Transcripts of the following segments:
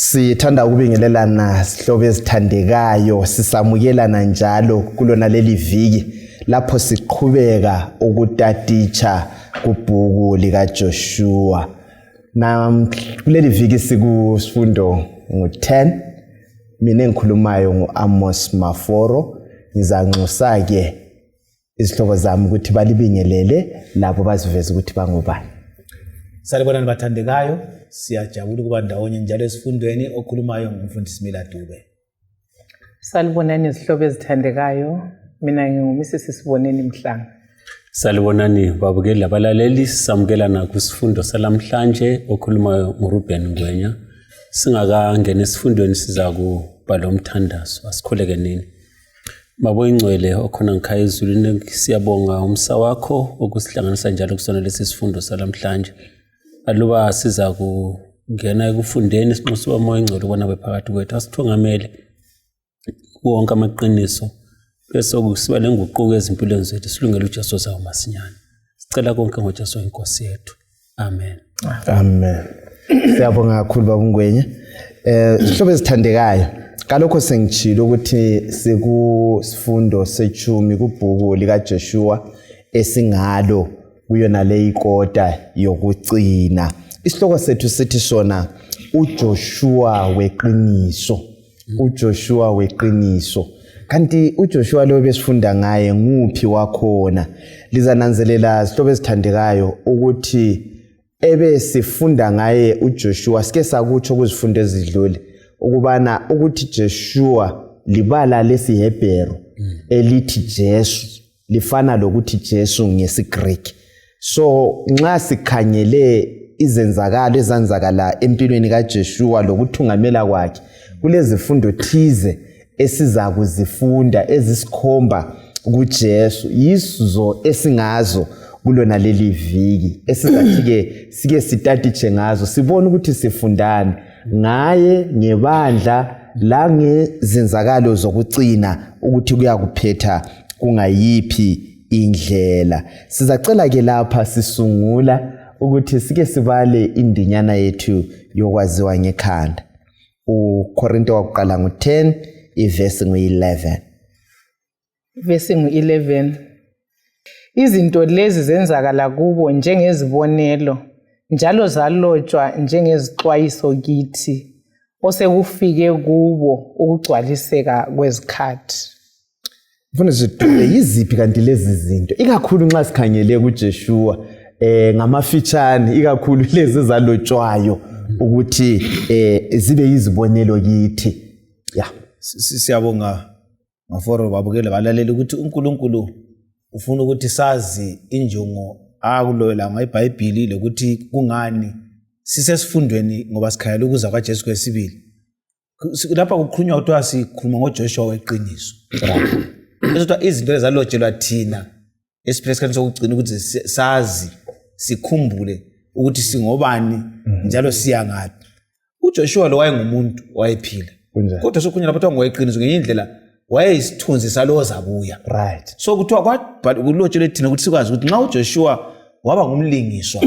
Sithanda ukubingelelana sihlobo ezithandekayo sisamukelana njalo kulona leli viki lapho siqhubeka ukutaticha kubhuku lika Joshua. Na kuleli viki sikusfundo ngo-10 mina engikhulumayo ngo-Amos Maforo ngizanxusa ke isihlobo zami ukuthi balibingelele labo baziveza ukuthi bangubani. Salibonani bathandekayo, siyajabula ukuba ndawonye njalo esifundweni okhulumayo ngumfundisi Mila Dube. Salibonani izihlobo ezithandekayo, mina nginguMrs Siboneni Mhlanga. Salibonani babukeli labalaleli, sisamukelana kwisifundo salamhlanje okhulumayo nguRuben Ngwenya. Singakangena esifundweni siza kuba lo mthandazo, asikhuleke nini. Babo ingcwele okhona ngikhaya ezulwini, siyabonga umsa wakho okusihlanganisa njalo kusona lesi sifundo salamhlanje. Aluba siza kungena ekufundeni sinxusa umoya ingcwele ubona bephakathi kwethu, asithungamele wonke amaqiniso bese kusiba lenguquko ezimpilweni zethu, silungele uJesu zawo masinyane. Sicela konke ngoJesu inkosi yethu. Amen. Amen. Siyabonga kakhulu babungwenye. Sihlobo ezithandekayo, kalokho sengitshilo ukuthi sikusfundo sechumi kubhuku lika Joshua esingalo kuyona le ikota yokucina. Isihloko sethu sithi sona uJoshua weqiniso. uJoshua weqiniso. Kanti uJoshua lo besifunda ngaye nguphi wakhona? Lizananzelela sihlobo ezithandekayo ukuthi ebe sifunda ngaye uJoshua sike sakutsho kuzifundo ezidlule ukubana ukuthi Joshua libala lesiHebheru elithi Jesu lifana lokuthi Jesu ngesiGreek. So nxa sikhangele izenzakalo ezanzakala empilweni kaJoshua lokuthungamela kwakhe kulezifundo thize esiza kuzifunda ezisikhomba kuJesu, yizo esingazo kulona leli viki esizathi ke sike sitatiche ngazo sibone ukuthi sifundani ngaye ngebandla la ngezenzakalo zokucina ukuthi kuyakuphetha kungayiphi indlela. Sizacela ke lapha sisungula ukuthi sike sibale indinyana yethu yokwaziwa ngekhanda. uKorinto wakuqala ngo-10 ivesi ngu-11. Verse ngu-11. Izinto lezi zenzakala kubo njengezibonelo njalo zalotshwa njengezixwayiso kithi osekufike kubo ukugcwaliseka kwezikhathi. Mfuna zidube yiziphi kanti lezi zinto ikakhulu nxa sikhangele kuJoshua ngamafitshane ikakhulu lezi zalotshwayo ukuthi zibe yizibonelo kithi. Siyabonga Maforo babukele balaleli ukuthi uNkulunkulu ufuna ukuthi sazi injongo akuloyela ngeBhayibheli lokuthi kungani sisesifundweni ngoba sikhayela ukuza kwaJesu kwesibili. Lapha kukhulunywa ukuthi sikhuluma ngoJoshua weqiniso. Ezodwa izinto ezalotshelwa thina esiphelesikani sokugcina ukuthi sazi sikhumbule ukuthi singobani njalo siya ngaphi. uJoshua lo wayengumuntu wayephila. Kodwa sokukhulunywa lapha ngoweqiniso ngenye indlela wayeyisithunzi salowo zabuya. Right. So kuthiwa kulotshelwe thina ukuthi sikwazi ukuthi nxa uJoshua waba ngumlingiswa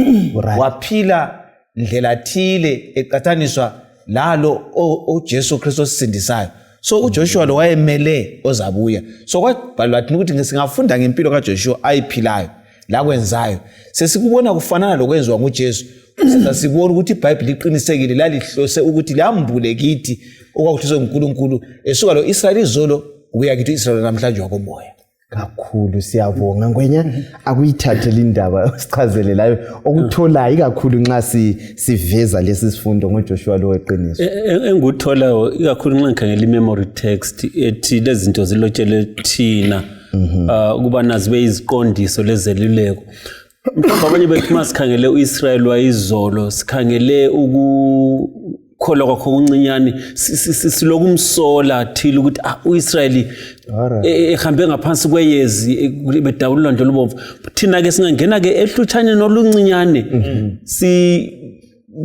waphila ndlela thile eqathaniswa lalo uJesu Kristu osindisayo. So uJoshua lo wayemele ozabuya. So kwabhalwa thina ukuthi singafunda ngempilo kaJoshua ayiphilayo la kwenzayo sesikubona kufanana lokwenziwa nguJesu. Sasibona ukuthi iBhayibheli liqinisekile lalihlose ukuthi lambule kithi okwakuthiswe uNkulunkulu esuka lo Israyeli izolo kuya kithi Israyeli namhlanje wakomoya. Kakhulu siyabonga Ngwenya akuyithathe indaba sichazelelayo okuthola ikakhulu nxa siveza lesi sifundo ngoJoshua lo weqiniso. Enguthola ikakhulu nxa ngikhangela imemory text ethi lezi zinto zilotshele thina ukuba nazibe iziqondiso lezeluleko. Mhlawumbe abanye bethu masikhangele uIsrael wayizolo sikhangele ukukholwa kwakho okuncinyane silokumsola thile ukuthi uIsrael ehambe ngaphansi kweyezi bedawulwa nje lubomvu. Thina ke singangena ke ehluthanye noluncinyane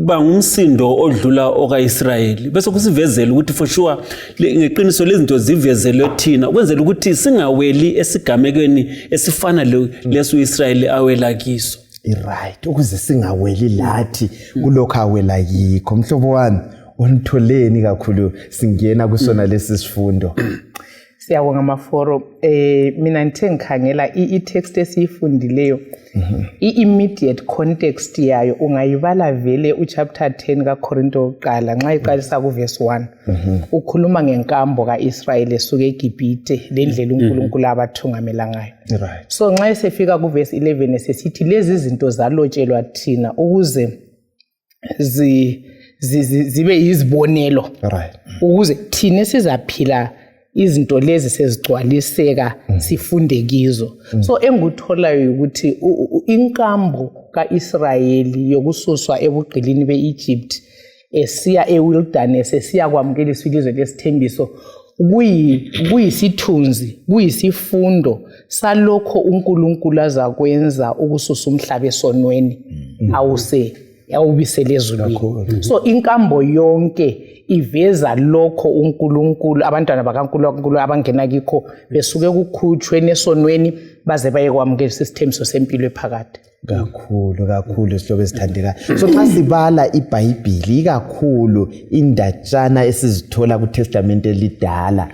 bangumsindo odlula okaIsrayeli bese kusivezela ukuthi for sure ngeqiniso lezinto zivezelwe thina ukwenzela ukuthi singaweli esigamekweni esifana leso Israyeli awela kiso. Right, ukuze singaweli lathi kulokho awela yikho. Mhlobo wami Unitholeni kakhulu singena kusona lesi sifundo? Siyabonga Maforo. Mina ngithe ngikhangela i-text esiyifundileyo. I-immediate context yayo ungayibala vele uchapter 10 kaKorinto oqala nxa iqalisa kuverse 1. Ukhuluma ngenkambo kaIsrayeli esuka eGibhite lendlela uNkulunkulu abathungamela ngayo. Right. So nxa esefika kuverse 11 esesithi lezi zinto zalotshelwa thina ukuze zibe izibonelo. Right. Ukuze thina sizaphila izinto lezi sezigcwaliseka sifunde kizo. So engikutholayo ukuthi inkambo kaIsrayeli yokususwa ebugqilini beEgypt esiya ewilderness esiya kwamukela ilizwe lesithembiso kuyisithunzi kuyisifundo salokho uNkulunkulu azakwenza ukususa umhlaba esonweni awubisele ezulwini. So inkambo yonke iveza lokho uNkulunkulu abantwana bakaNkulunkulu abangena kikho besuke kukhutshwe nesonweni baze baye kwamukela isithembiso sempilo ephakade. Kakhulu isihlobo esithandeka. So xa sibala iBhayibheli kakhulu indatshana esizithola kuTestament elidala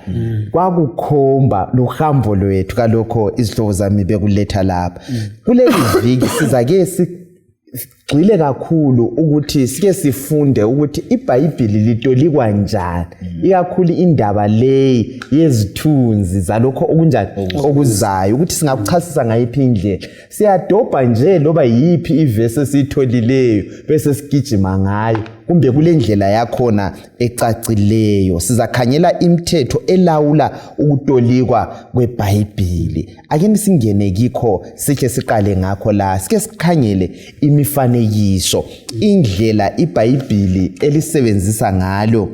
kwakukhomba lohambo lwethu kalokho izihlobo zami bekuletha lapha. Kuleli viki sizake sigxile kakhulu ukuthi sike sifunde ukuthi iBhayibheli litolikwa njani, ikakhulu indaba le yezithunzi zalokho okunjani okuzayo ukuthi singakuchasisa ngayiphi indlela. Siyadobha nje loba yipi iverse esitholileyo bese sigijima ngayo kumbe kule ndlela yakhona ecacileyo. Sizakhangela imithetho elawula ukutolikwa kweBhayibheli. Ake singene kikho sike siqale ngakho la sike sikhangele imifanekiso, indlela iBhayibheli elisebenzisa ngalo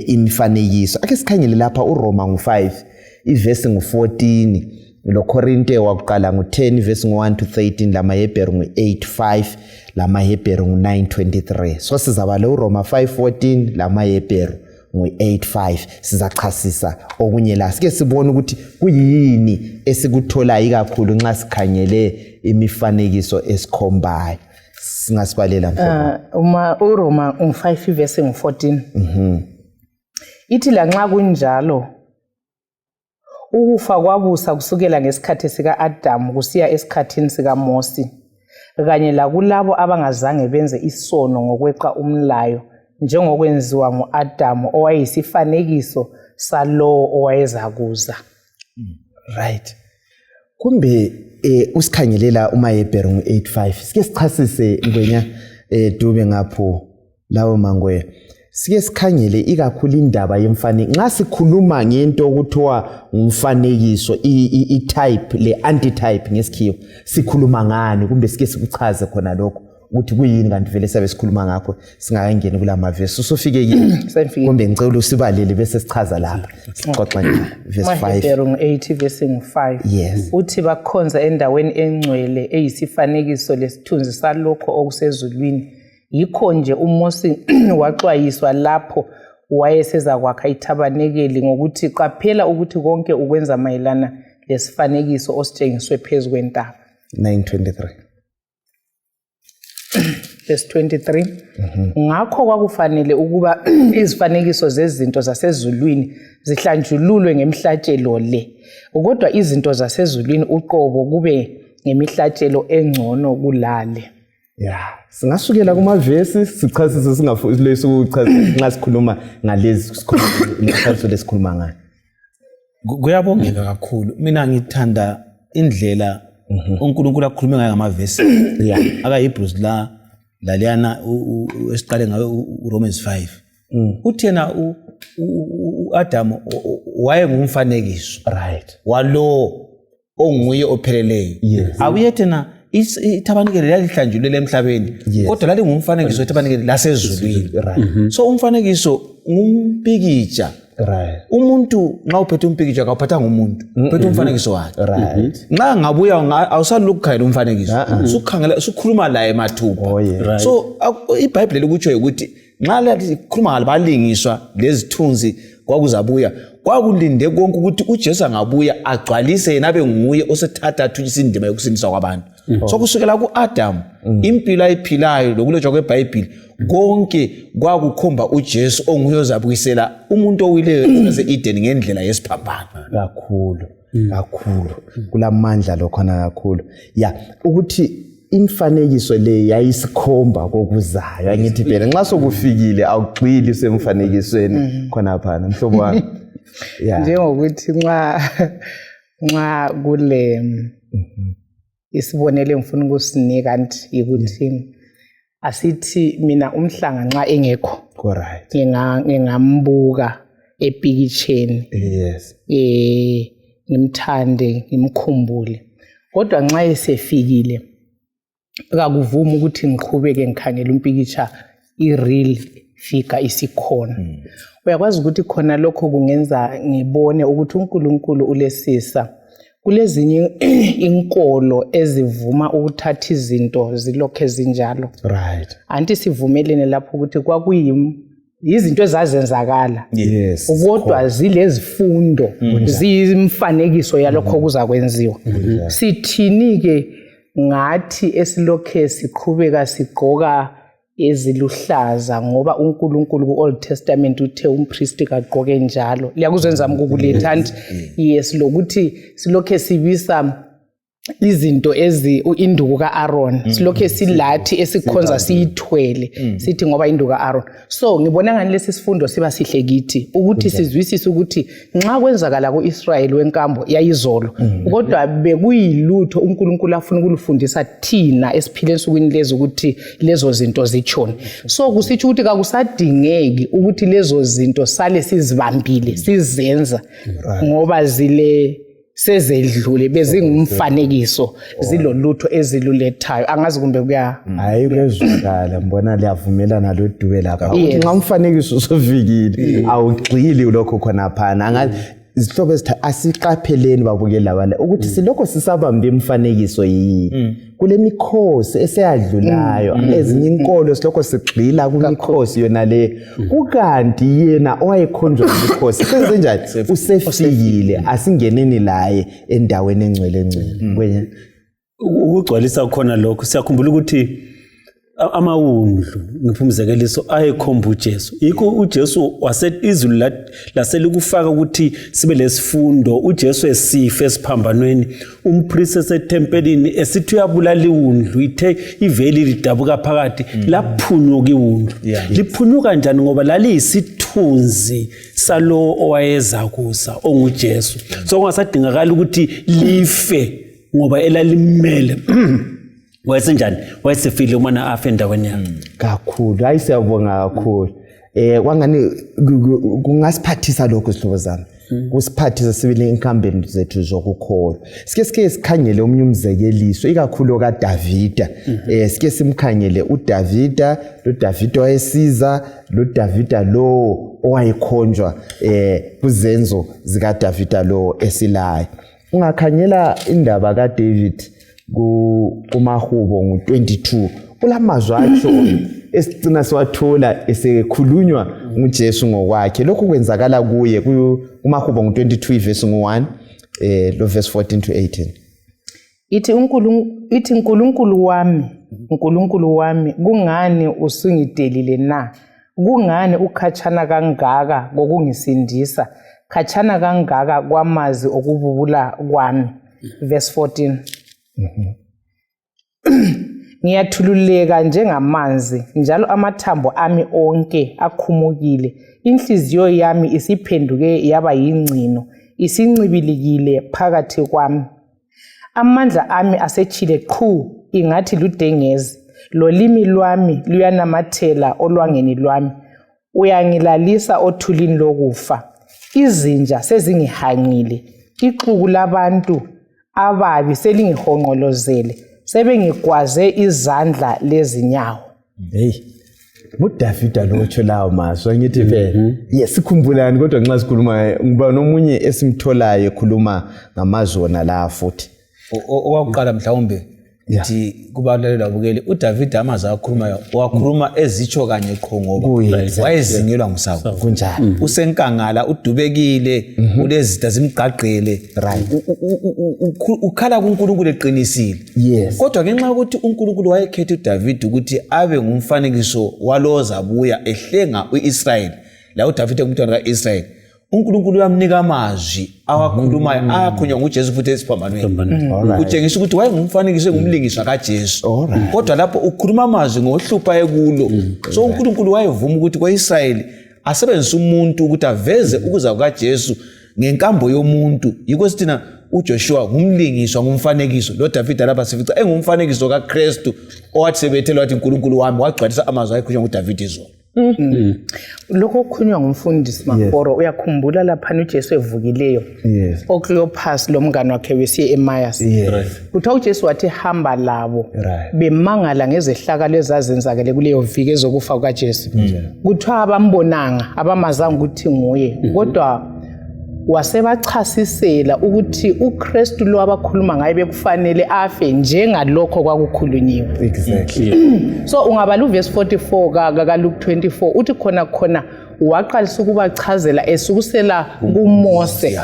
imifanekiso. Ake sikhangele lapha uRoma 5 iverse 14, loKorinte wakuqala 10 verse 1 to 13, lamaHebheru 8:5, lamaHebheru 9:23. So sizabala uRoma 5:14 lamaHebheru 8:5 sizachasisa okunye la sike sibone ukuthi kuyini esikuthola ikakhulu nxa sikhangele imifanekiso esikhombayo. Singasibalela mfowethu. uRoma 5 verse 14. Ithi la nxa kunjalo ukufa kwabusa kusukela ngesikhathi sika-Adamu kusiya esikhathini sikaMose kanye lakulabo abangazange benze isono ngokweqa umlayo njengokwenziwa ngu-Adamu owayisifanekiso salowo owayezakuza. Right. Kumbe usikhangelela umaHebheru 8:5 sike sichasise ngwenya Dube ngapho lawo mangwe. Sike sikhangele ikakhulu indaba yemfanekiso. Nxa sikhuluma ngento okuthiwa umfanekiso i-type le antitype ngesikhiwo sikhuluma ngani kumbe sike sikuchaze khona lokho ukuthi kuyini kanti vele sabe sikhuluma ngakho singakangeni kulamavesi. Usufike yini? Kumbe ngicela usibalele bese sichaza lapha. Sixoxa verse 5. Mahebheru 8 verse 5. Yes. Uthi bakhonza endaweni engcwele eyisifanekiso lesithunzi salokho okusezulwini. Yikho nje uMose waxwayiswa lapho wayeseza kwakha ithabanekeli ngokuthi qaphela ukuthi konke ukwenza mayelana lesifanekiso ositshengiswe phezu kwentaba. 9:23. Verse 23. Ngakho kwakufanele ukuba izifanekiso zezinto zasezulwini zihlanjululwe ngemhlatshelo le. Kodwa izinto zasezulwini uqobo kube ngemihlatshelo engcono kulale. Yeah, singasukela kumavesi sichasise singafuni ukuchasisa nxa sikhuluma ngalezi sikhuluma lesikhuluma ngani. Kuyabongeka kakhulu. Mina ngithanda indlela uNkulunkulu akhuluma ngayo ngamavesi. Yeah. AkaHebrews laliyana esiqale ngayo uRomans 5. Uthi yena uAdam wayengumfanekiso. Right. Walo onguye opheleleyo. Yes. Awuyethena ithabanikeli lalihlanjulele emhlabeni kodwa lali ngumfanekiso ithabanikeli lasezulwini. Right. So umfanekiso ngumpikitsha. Right. Umuntu nxa uphethe umpikitsha akaphatha ngumuntu uphethe umfanekiso wakhe. Right. Nxa ngabuya awusalokhu khayela umfanekiso sukhangela sukhuluma laye mathupha. Right. So iBhayibheli likutsho ukuthi nxa likhuluma ngalabalingiswa lezithunzi kwakuzabuya kwakulinde konke ukuthi uJesu angabuya agcwalise yena abe nguye osethatha athulisa indima yokusindiswa kwabantu. So kusukela kuAdam impilo ayiphilayo lokulotshwa kweBhayibheli konke kwakukhomba uJesu onguye ozabuyisela umuntu owileyo ase-Eden ngendlela yesiphambano. Kakhulu kulamandla lokhona kakhulu ukuthi imfanekiso le yayisikhomba kokuzayo angithi phela nxa sokufikile awugxili usemfanekisweni khona phana mhlobo wami njengokuthi nxa kule isibonelo ngifuna ukusinika kanti ukuthi asithi mina umhlanga nxa engekho correct ngingambuka epikitsheni ngimthande ngimkhumbule kodwa nxa esefikile akuvumi ukuthi ngiqhubeke ngikhangela umpikitsha i-real figure isikhona. Uyakwazi ukuthi khona lokho kungenza ngibone ukuthi uNkulunkulu ulesisa kulezinye inkolo ezivuma ukuthatha izinto zilokho ezinjalo. Right. Anti sivumelene lapho ukuthi izinto ezazenzakala. Yes. Kodwa zilezifundo zimfanekiso yalokho kuzakwenziwa. Sithini ke ngathi esilokhe siqhubeka sigqoka eziluhlaza ngoba uNkulunkulu ku-Old Testament uthe umpriest kagqoke njalo. Liyakuzwenza mkukuletha anti yes lokuthi silokhe sibisa izinto induku ka-Aaron silokhe silathi esikhonza siyithwele sithi ngoba induku ka-Aaron. So ngibona ngani lesi sifundo siba sihle kithi ukuthi sizwisise ukuthi nxa kwenzakala ku-Israyeli wenkambo yayizolo kodwa bekuyilutho uNkulunkulu afuna ukulufundisa thina esiphile ensukwini lezi ukuthi lezo zinto zichone. So kusitsho ukuthi kakusadingeki ukuthi lezo zinto sale sizibambile sizenza ngoba sezedlule bezingumfanekiso zilolutho ezilulethayo angazi kumbe hayi kwezwakala mbona liyavumelana loDube lapha nxa umfanekiso usofikile awugxili lokho khona phana angazi izihlobo asiqapheleni babukeli labala ukuthi silokho sisabambe imfanekiso yini kule mikhosi eseyadlulayo ezinye inkolo silokho sigxila kumikhosi yona le kukanti yena owayekhonjwa imikhosi senze njani usefikile asingeneni laye endaweni engcwele ngcwele ukugcwalisa khona lokho siyakhumbula ukuthi amawundlu ngiphumzekeliso ayekhomba uJesu yikho uJesu izulu laselikufaka ukuthi sibe lesifundo uJesu esife esiphambanweni umpriest esethempelini esithi uyabulala iwundlu ithe iveli lidabuka phakathi laphunyuka iwundlu liphunyuka kanjani ngoba laliyisithunzi salo owayeza kusa onguJesu so kungasadingakala ukuthi life ngoba elalimele wayesenjani wayesefile umana afa endaweni yakhe kakhulu hayi siyabonga kakhulu kwangani kungasiphathisa lokho sihlobo zami kusiphathisa sibile incumbent zethu zokukholwa sike sikhangele omnye umzekeliso ikakhulu kaDavida sike simkhangele uDavida lo Davida wayesiza lo Davida lo owayekhonjwa kuzenzo zika Davida lo esilayo ungakhanyela indaba kaDavid kumahubo ngo22 kulamazwi atsho esicina siwathola esekhulunywa nguJesu ngokwakhe lokho kwenzakala kuye kumahubo ngo22 verse 1 lo verse 14 to 18 ithi uNkulunkulu wami kungani usungidelile na kungani ukhatshana kangaka ngokungisindisa khatshana kangaka kwamazi okububula kwami verse 14 Ngiyathululeka njengamanzi njalo amathambo ami onke akhumukile inhliziyo yami isiphenduke yaba yingcino isincibilikile phakathi kwami amandla ami asechile qhu ingathi ludengezi lolimi lwami luyanamathela olwangeni lwami uyangilalisa othulini lokufa izinja sezingihangile ixuku labantu ababi selingihonqolozele sebengigwaze izandla lezinyawo uDavida lotsho lawo mazwi ngithi phela yesikhumbulani kodwa nxa sikhuluma ngiba nomunye esimtholayo ekhuluma ngamazwi wona la futhi owakuqala mhlawumbe ukuthi kubalulekile babukele uDavid amazi akhulumayo wakhuluma ezitsho kanye qho ngoba wayezingelwa ngusako kunjani usenkangala udubekile ulezitha zimgqagqele ukhala kuNkulunkulu eqinisile kodwa ngenxa ukuthi uNkulunkulu wayekhethe uDavid ukuthi abe ngumfanekiso waloza buya ehlenga uIsrael la uDavid umntwana kaIsrael uNkulunkulu uyamnika amazwi awakhulumayo akhunywa nguJesu futhi esiphambanweni kutshengisa ukuthi wayengumfanekiso engumlingiswa kaJesu kodwa lapho ukhuluma amazwi ngohlupha ekulo so uNkulunkulu wayevuma ukuthi kwaIsrael asebenzise umuntu ukuthi aveze ukuza kukaJesu ngenkambo yomuntu yiko sithina uJoshua ngumlingiswa ngumfanekiso lo David lapha sifica engumfanekiso kaKristu owathi sebethelwa wathi uNkulunkulu wami wagcwalisa amazwi ayekhunywa nguDavid izolo lokho okukhulunywa ngumfundisi Maforo uyakhumbula lapha uJesu evukileyo oCleopas lo mngane wakhe wesiye eMayas kuthiwa uJesu wathi hamba labo bemangala ngezehlakalo ezazenzakele kuleyo viki ezokufa kukaJesu kuthiwa abambonanga abamazanga ukuthi nguye kodwa wasebachasisela ukuthi uKristu lo abakhuluma ngaye bekufanele afe njengalokho kwakukhulunyiwe so ungabala uverse 44 kaLuke 24 uthi khona waqalisa ukubachazela esukusela kuMose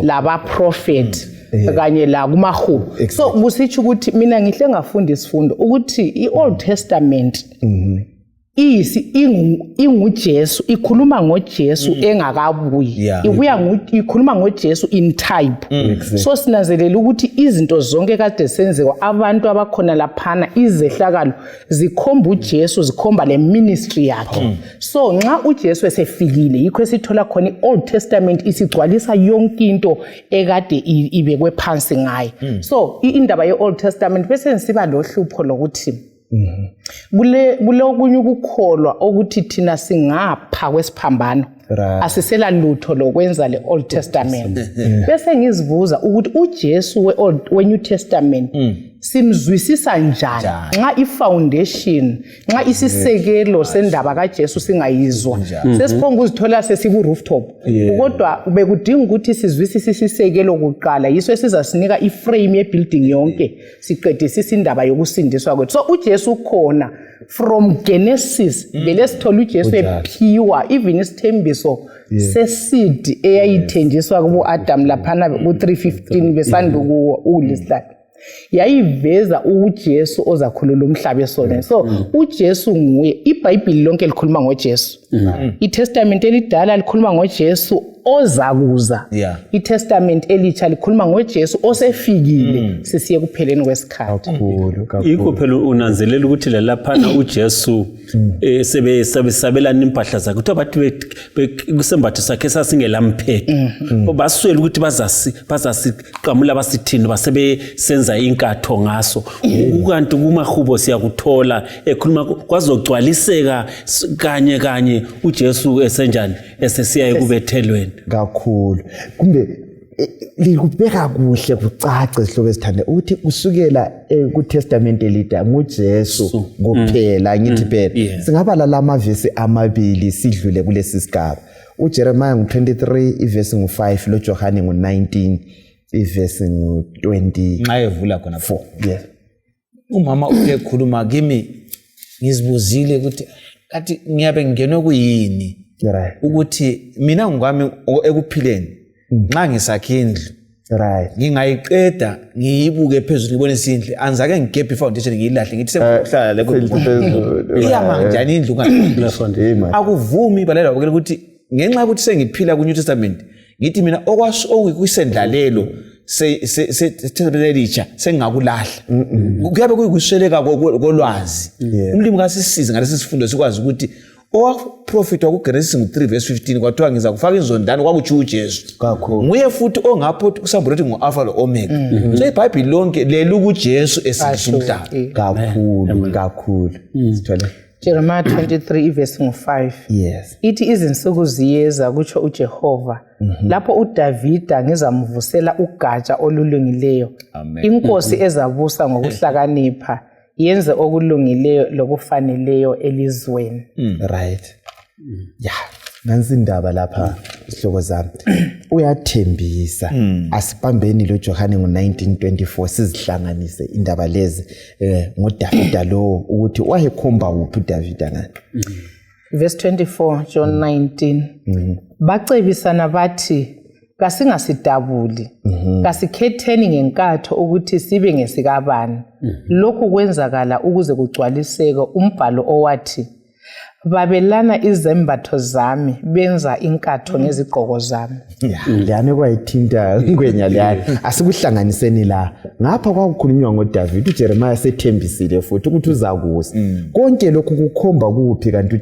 laba prophet kanye la kumahubo so kusitsho ukuthi mina ngihle ngafunda isifundo ukuthi iOld Testament inguJesu ikhuluma ngoJesu engakabuyi ikhuluma ngoJesu in type so sinanzelela ukuthi izinto zonke kade senziwa abantu abakhona laphana izehlakalo zikhomba uJesu zikhomba le ministry yakhe so nxa uJesu esefikile yikho esithola khona iOld Testament isigcwalisa yonke into ekade ibekwe phansi ngaye so indaba yeOld Testament bese nsiba lohlupho lokuthi kule okunye ukukholwa ukuthi thina singapha kwesiphambano asisela lutho lokwenza le Old Testament bese ngizibuza ukuthi uJesu weNew Testament simzwisisa njani nxa ifoundation nxa isisekelo sendaba kaJesu singayizwa sesiphonga uzithola sesiku rooftop kodwa bekudinga ukuthi sizwisise isisekelo kuqala yiso esizasinika iframe yebuilding yonke siqedisisa indaba yokusindiswa kwethu so uJesu ukhona from Genesis vele sithola uJesu ephiwa even isithembiso seseed eyayithenjiswa kubo Adam laphana ku3:15 besanduku uLisla yayiveza uJesu ozakhulula umhlaba esona so uJesu nguye iBhayibheli lonke likhuluma ngoJesu iTestament elidala likhuluma ngoJesu ozakuza iTestament elitsha likhuluma ngoJesu osefikile sisiye kupheleni kwesikhathi yikho phela unanzelela ukuthi laphana uJesu sebesabelana impahla zakhe kuthiwa bathi kusembatho sakhe sasingelamphetho baswela ukuthi bazasiqamula basithini basebesenza inkatho ngaso ukanti kumahubo siyakuthola ekhuluma kwazogcwaliseka kanye uJesu esenjani esesiya ekubethelweni kakhulu kumbe likubeka kuhle kucace sihlobo esithande ukuthi kusukela kuTestament elida nguJesu kuphela ngithi phela singabala lamavesi amabili sidlule kulesi sigaba uJeremiah ngu23 ivesi ngu5 loJohane ngu19 ivesi ngu20 nxa evula khona 4 umama uyekhuluma kimi ngizibuzile ukuthi kathi ngiyabe ngenwe kuyini ukuthi mina ngokwami ekuphileni nxa ngisakhindlu ngingayiqeda ngiyibuke phezulu ngibone isindle anzake ngigebhe ifoundation ngiyilahle ngithi sekuhlala lekho iyama njani indlu akuvumi balela bakela ukuthi ngenxa ukuthi sengiphila kuNew Testament ngithi mina okuyisendlalelo se sengakulahla kuyabe kuyikusweleka kolwazi umlimi kasisiza ngalesi sifundo sikwazi ukuthi owaprofit wakuGenesis 3:15 kwathiwa ngiza kufaka inzondano kwakutsho uJesu nguye futhi ongapho kusambule ngo Alpha lo Omega so iBhayibheli lonke lelu kuJesu esisumhlaba kakhulu sithole Jeremiah 23 verse 5 ithi izinsuku ziyeza kutsho uJehova lapho uDavida ngizamvusela ugatsha olulungileyo inkosi ezabusa ngokuhlakanipha yenze okulungileyo lokufaneleyo elizweni nansi indaba lapha isihloko zami uyathembisa asibambeni lo Johane ngo1924 sizihlanganise indaba lezi ngoDavida lo ukuthi wayekhomba uphi uDavida ngani verse 24 John 19 bacebisana bathi kasingasidabuli kasikhetheni ngenkatho ukuthi sibe ngesikabani lokhu kwenzakala ukuze kugcwaliseke umbhalo owathi babelana izembatho zami benza inkatho ngezigqoko zami leyana kwayithinta ngwenya leyana asikuhlanganiseni la ngapha kwakukhulunywa ngoDavid uJeremiah sethembisile futhi ukuthi uzakuza konke lokhu kukhomba kuphi kanti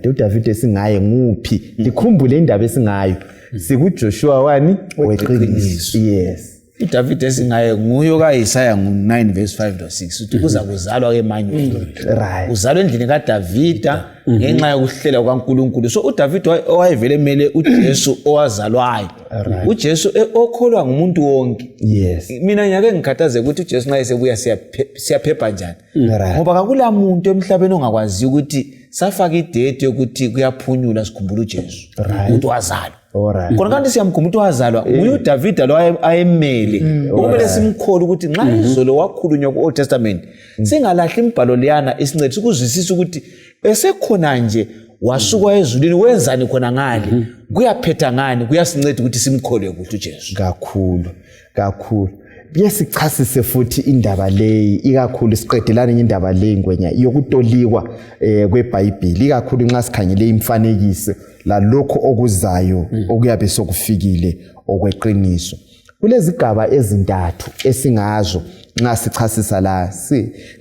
uDavid esingaye nguphi likhumbule indaba esingayo sikuJoshua wani weqiniso yes uDavid esingaye nguyo kaIsaya ngo9 verse 5 to 6 uthi kuza kuzalwa keManuel right uzalwa endlini kaDavida ngenxa yokuhlela kwaNkulunkulu so uDavid owayevele emele uJesu owazalwayo uJesu okholwa ngumuntu wonke yes mina nyake ngikhathaze ukuthi uJesu nxa esebuya siyaphepha njani right ngoba akula muntu emhlabeni ongakwazi ukuthi safaka idate yokuthi kuyaphunyula sikhumbula uJesu umuntu wazalwa alright khona kanti siyamkhumbuza wazalwa nguye uDavid lo ayemele okumele simkhole ukuthi nxa izolo wakhulunywa ku Old Testament singalahli imbhalo liyana esincedisa ukuzwisisa ukuthi esekhona nje wasuka ezulwini wenzani khona ngale kuyaphetha ngani kuyasinceda ukuthi simkhole ukuthi uJesu kakhulu biyasichasise futhi indaba leyi ikakhulu siqedelana indaba leyi ngwenya yokutolikwa kweBhayibheli ikakhulu nxa sikhangele imfanekiso la lokho okuzayo okuyabe sokufikile okweqiniso kulezigaba ezintathu esingazo nxa sichasisa la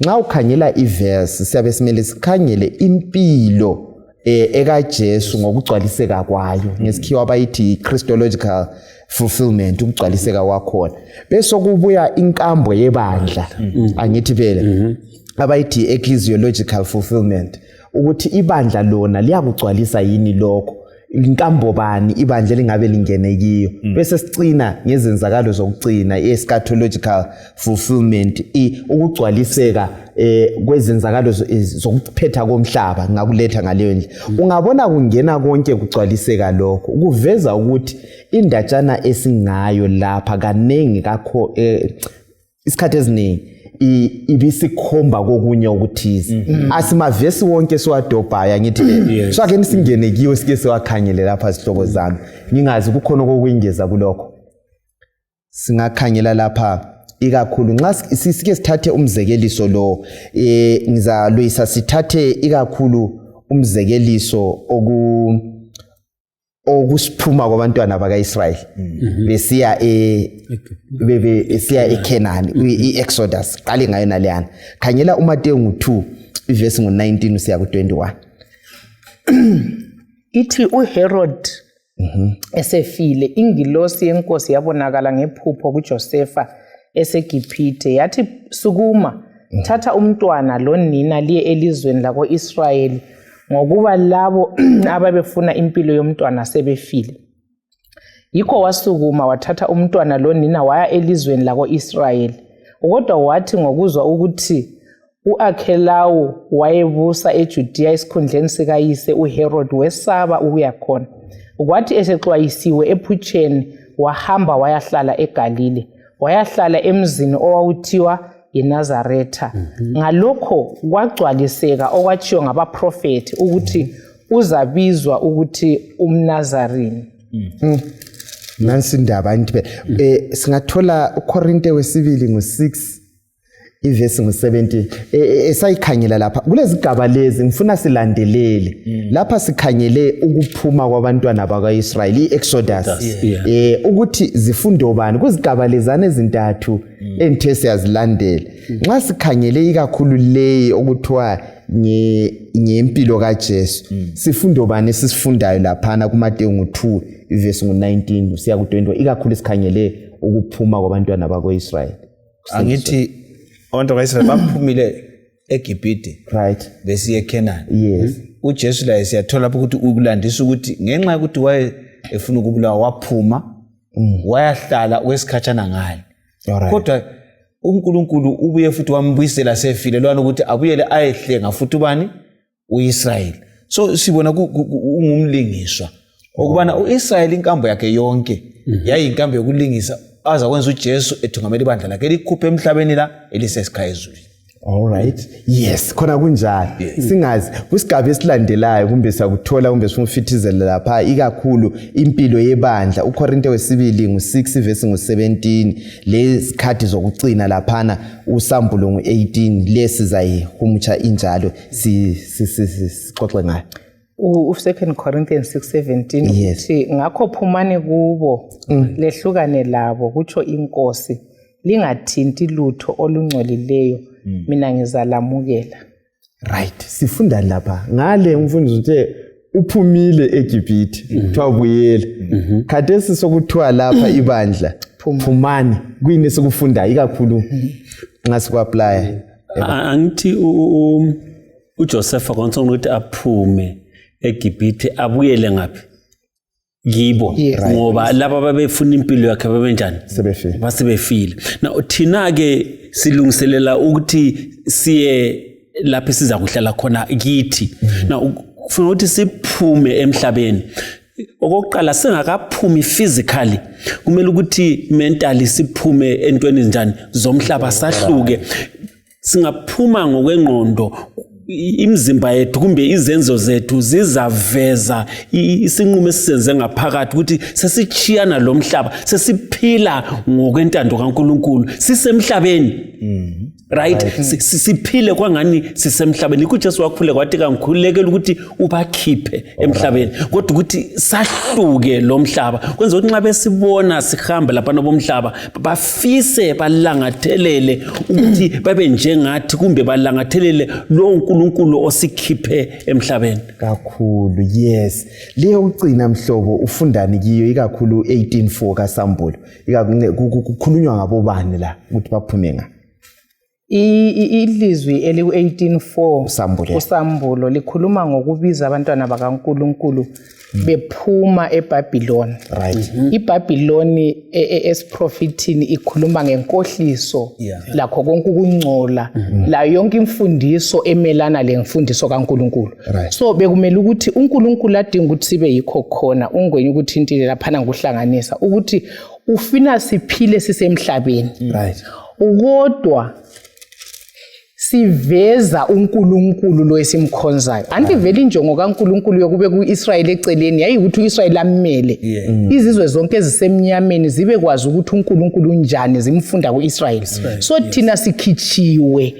nxa ukhangela iverse siyabe simele sikhangele impilo ekaJesu ngokugcwaliseka kwayo ngesikhiwa abayithi Christological fulfillment ukugcwaliseka kwakhona bese kubuya inkambo yebandla angithi phela abayithi ecclesiological fulfillment ukuthi ibandla lona liyakugcwalisa yini lokho inkambo bani ibandla lingabe lingene kiyo bese sicina ngezenzakalo zokugcina eschatological fulfillment ukugcwaliseka kwezenzakalo zokuphetha komhlaba ngakuletha ngaleyo ndlela ungabona kungena konke kugcwaliseka lokho kuveza ukuthi indatshana esingayo lapha kanengi kakho isikhathi eziningi ibisikhomba kokunye ukuthiza asimavesi wonke siwadobhaya ngithi so ake nisingene kiyo sike siwakhangele lapha sihloko zami ngingazi kukhona okuyingeza kulokho singakhangela lapha ikakhulu nxa sike sithathe umzekeliso lo ngizalwisa sithathe ikakhulu umzekeliso okusiphuma kwabantwana bakaIsrael besiya eKenani iExodus qale ngayo naleyana khangela uMateyu 2 iverse ngo19 usiya ku21 ithi uHerod esefile ingilosi yenkosi yabonakala ngephupho kuJosefa eseGibhithe yathi sukuma thatha umntwana lonina liye elizweni lakoIsrayeli ngokuba labo ababefuna impilo yomntwana sebefile yikho wasukuma wathatha umntwana lonina waya elizweni lakoIsrayeli kodwa wathi ngokuzwa ukuthi uAkhelawu wayebusa eJudiya esikhundleni sikayise uHerod wesaba ukuya khona kwathi esexwayisiwe ephutsheni wahamba wayahlala eGalile wayahlala emzini owawuthiwa iNazaretha ngalokho kwagcwaliseka okwatshiwo ngabaprofeti ukuthi uzabizwa ukuthi umNazarini nansi indaba ngithi singathola uKorinte wesibili ngo6 iverse ngo17 esayikhangela lapha kulezigaba lezi ngifuna silandelele lapha sikhangele ukuphuma kwabantwana bakaIsrayeli iExodus ukuthi zifundo bani kuzigaba lezane ezintathu enthe siyazilandela nxa sikhangele ikakhulu leyi okuthiwa ngempilo kaJesu sifundo bani sisifundayo laphana kuMateyu 2 iverse ngo19 usiya ku20 ikakhulu sikhangele ukuphuma kwabantwana bakaIsrayeli angithi abantu bakaIsrael baphumile eGibhithe right besiye eKenani yes uJesu la siyathola lapho ukuthi ukulandisa ukuthi ngenxa yokuthi waye efuna ukubulawa waphuma wayahlala wesikhatshana ngale kodwa uNkulunkulu ubuye futhi wambuyisela sefile lwana ukuthi abuyele ayehlenga futhi ubani uIsrael so sibona ungumlingiswa okubana uIsrael inkambo yakhe yonke yayinkambo yokulingisa aza kwenza uJesu ethungamela ibandla lakhe likhuphe emhlabeni la elisesikhaya ezulwini. All right. Yes, khona kunjalo. Singazi kusigaba esilandelayo kumbe sakuthola kumbe sifufithizela lapha ikakhulu impilo yebandla uKorinte wesibili ngo6 verse ngo17 lesikhathi zokucina laphana usambulo ngo18 lesizayihumutsha injalo sixoxe ngayo. U2 Corinthians 6:17 uthi ngakho phumani kubo lehlukane labo kutsho inkosi lingathinti lutho olungcolileyo mina ngizalamukela. Right, sifunda lapha ngale umfundisi uthe uphumile eGibhithe kuthiwa buyela. Khathesi sokuthiwa lapha ibandla phumani kuyini sikufunda ikakhulu ngasikwapply. Angithi uJoseph akonsona ukuthi aphume eGibhithe abuyele ngaphi kibo ngoba laba babefuna impilo yakhe babenjani basebefile. Now thina ke silungiselela ukuthi siye lapho siza kuhlala khona kithi. Now ufuna ukuthi siphume emhlabeni okokuqala singakaphumi physically kumele ukuthi mentally siphume entweni ezinjani zomhlaba sahluke singaphuma ngokwengqondo imizimba yethu kumbe izenzo zethu zizaveza isinqumo esisenze ngaphakathi ukuthi sesichiyana lo mhlaba sesiphila ngokwentando kaNkuluNkulu sisemhlabeni. Right, siphile kwangani sisemhlabeni kuJesu wakhule kwathi kangikhulekela ukuthi ubakhiphe emhlabeni kodwa ukuthi sahluke lo mhlaba kwenza ukuthi nxa besibona sihamba lapha nobomhlaba bafise balangathelele ukuthi babe njengathi kumbe balangathelele lo uNkulunkulu osikhiphe emhlabeni kakhulu. Yes, leyo ucina mhlobo ufundani kiyo ikakhulu 18:4 kaSambulo kukhulunywa ngabobani la ukuthi baphume nga ilizwi eliku18:4 uSambulo likhuluma ngokubiza abantwana bakaNkuluNkulu bephuma eBhabhiloni. Right. iBhabhiloni esiprofithini ikhuluma ngenkohliso lakho konke ukungcola la yonke imfundiso emelana lemfundiso kaNkuluNkulu. So bekumele ukuthi uNkulunkulu adinga ukuthi sibe yikho khona ungwenye ukuthi intile laphana ngokuhlanganisa ukuthi ufina siphile sisemhlabeni. Right. Kodwa siveza uNkulunkulu lo esimkhonzayo. Anti vele injongo kaNkulunkulu yokube kuIsrael eceleni yayikuthi uIsrael amele. Izizwe zonke ezisemnyameni zibe kwazi ukuthi uNkulunkulu unjani zimfunda kuIsrael. So thina sikhichiwe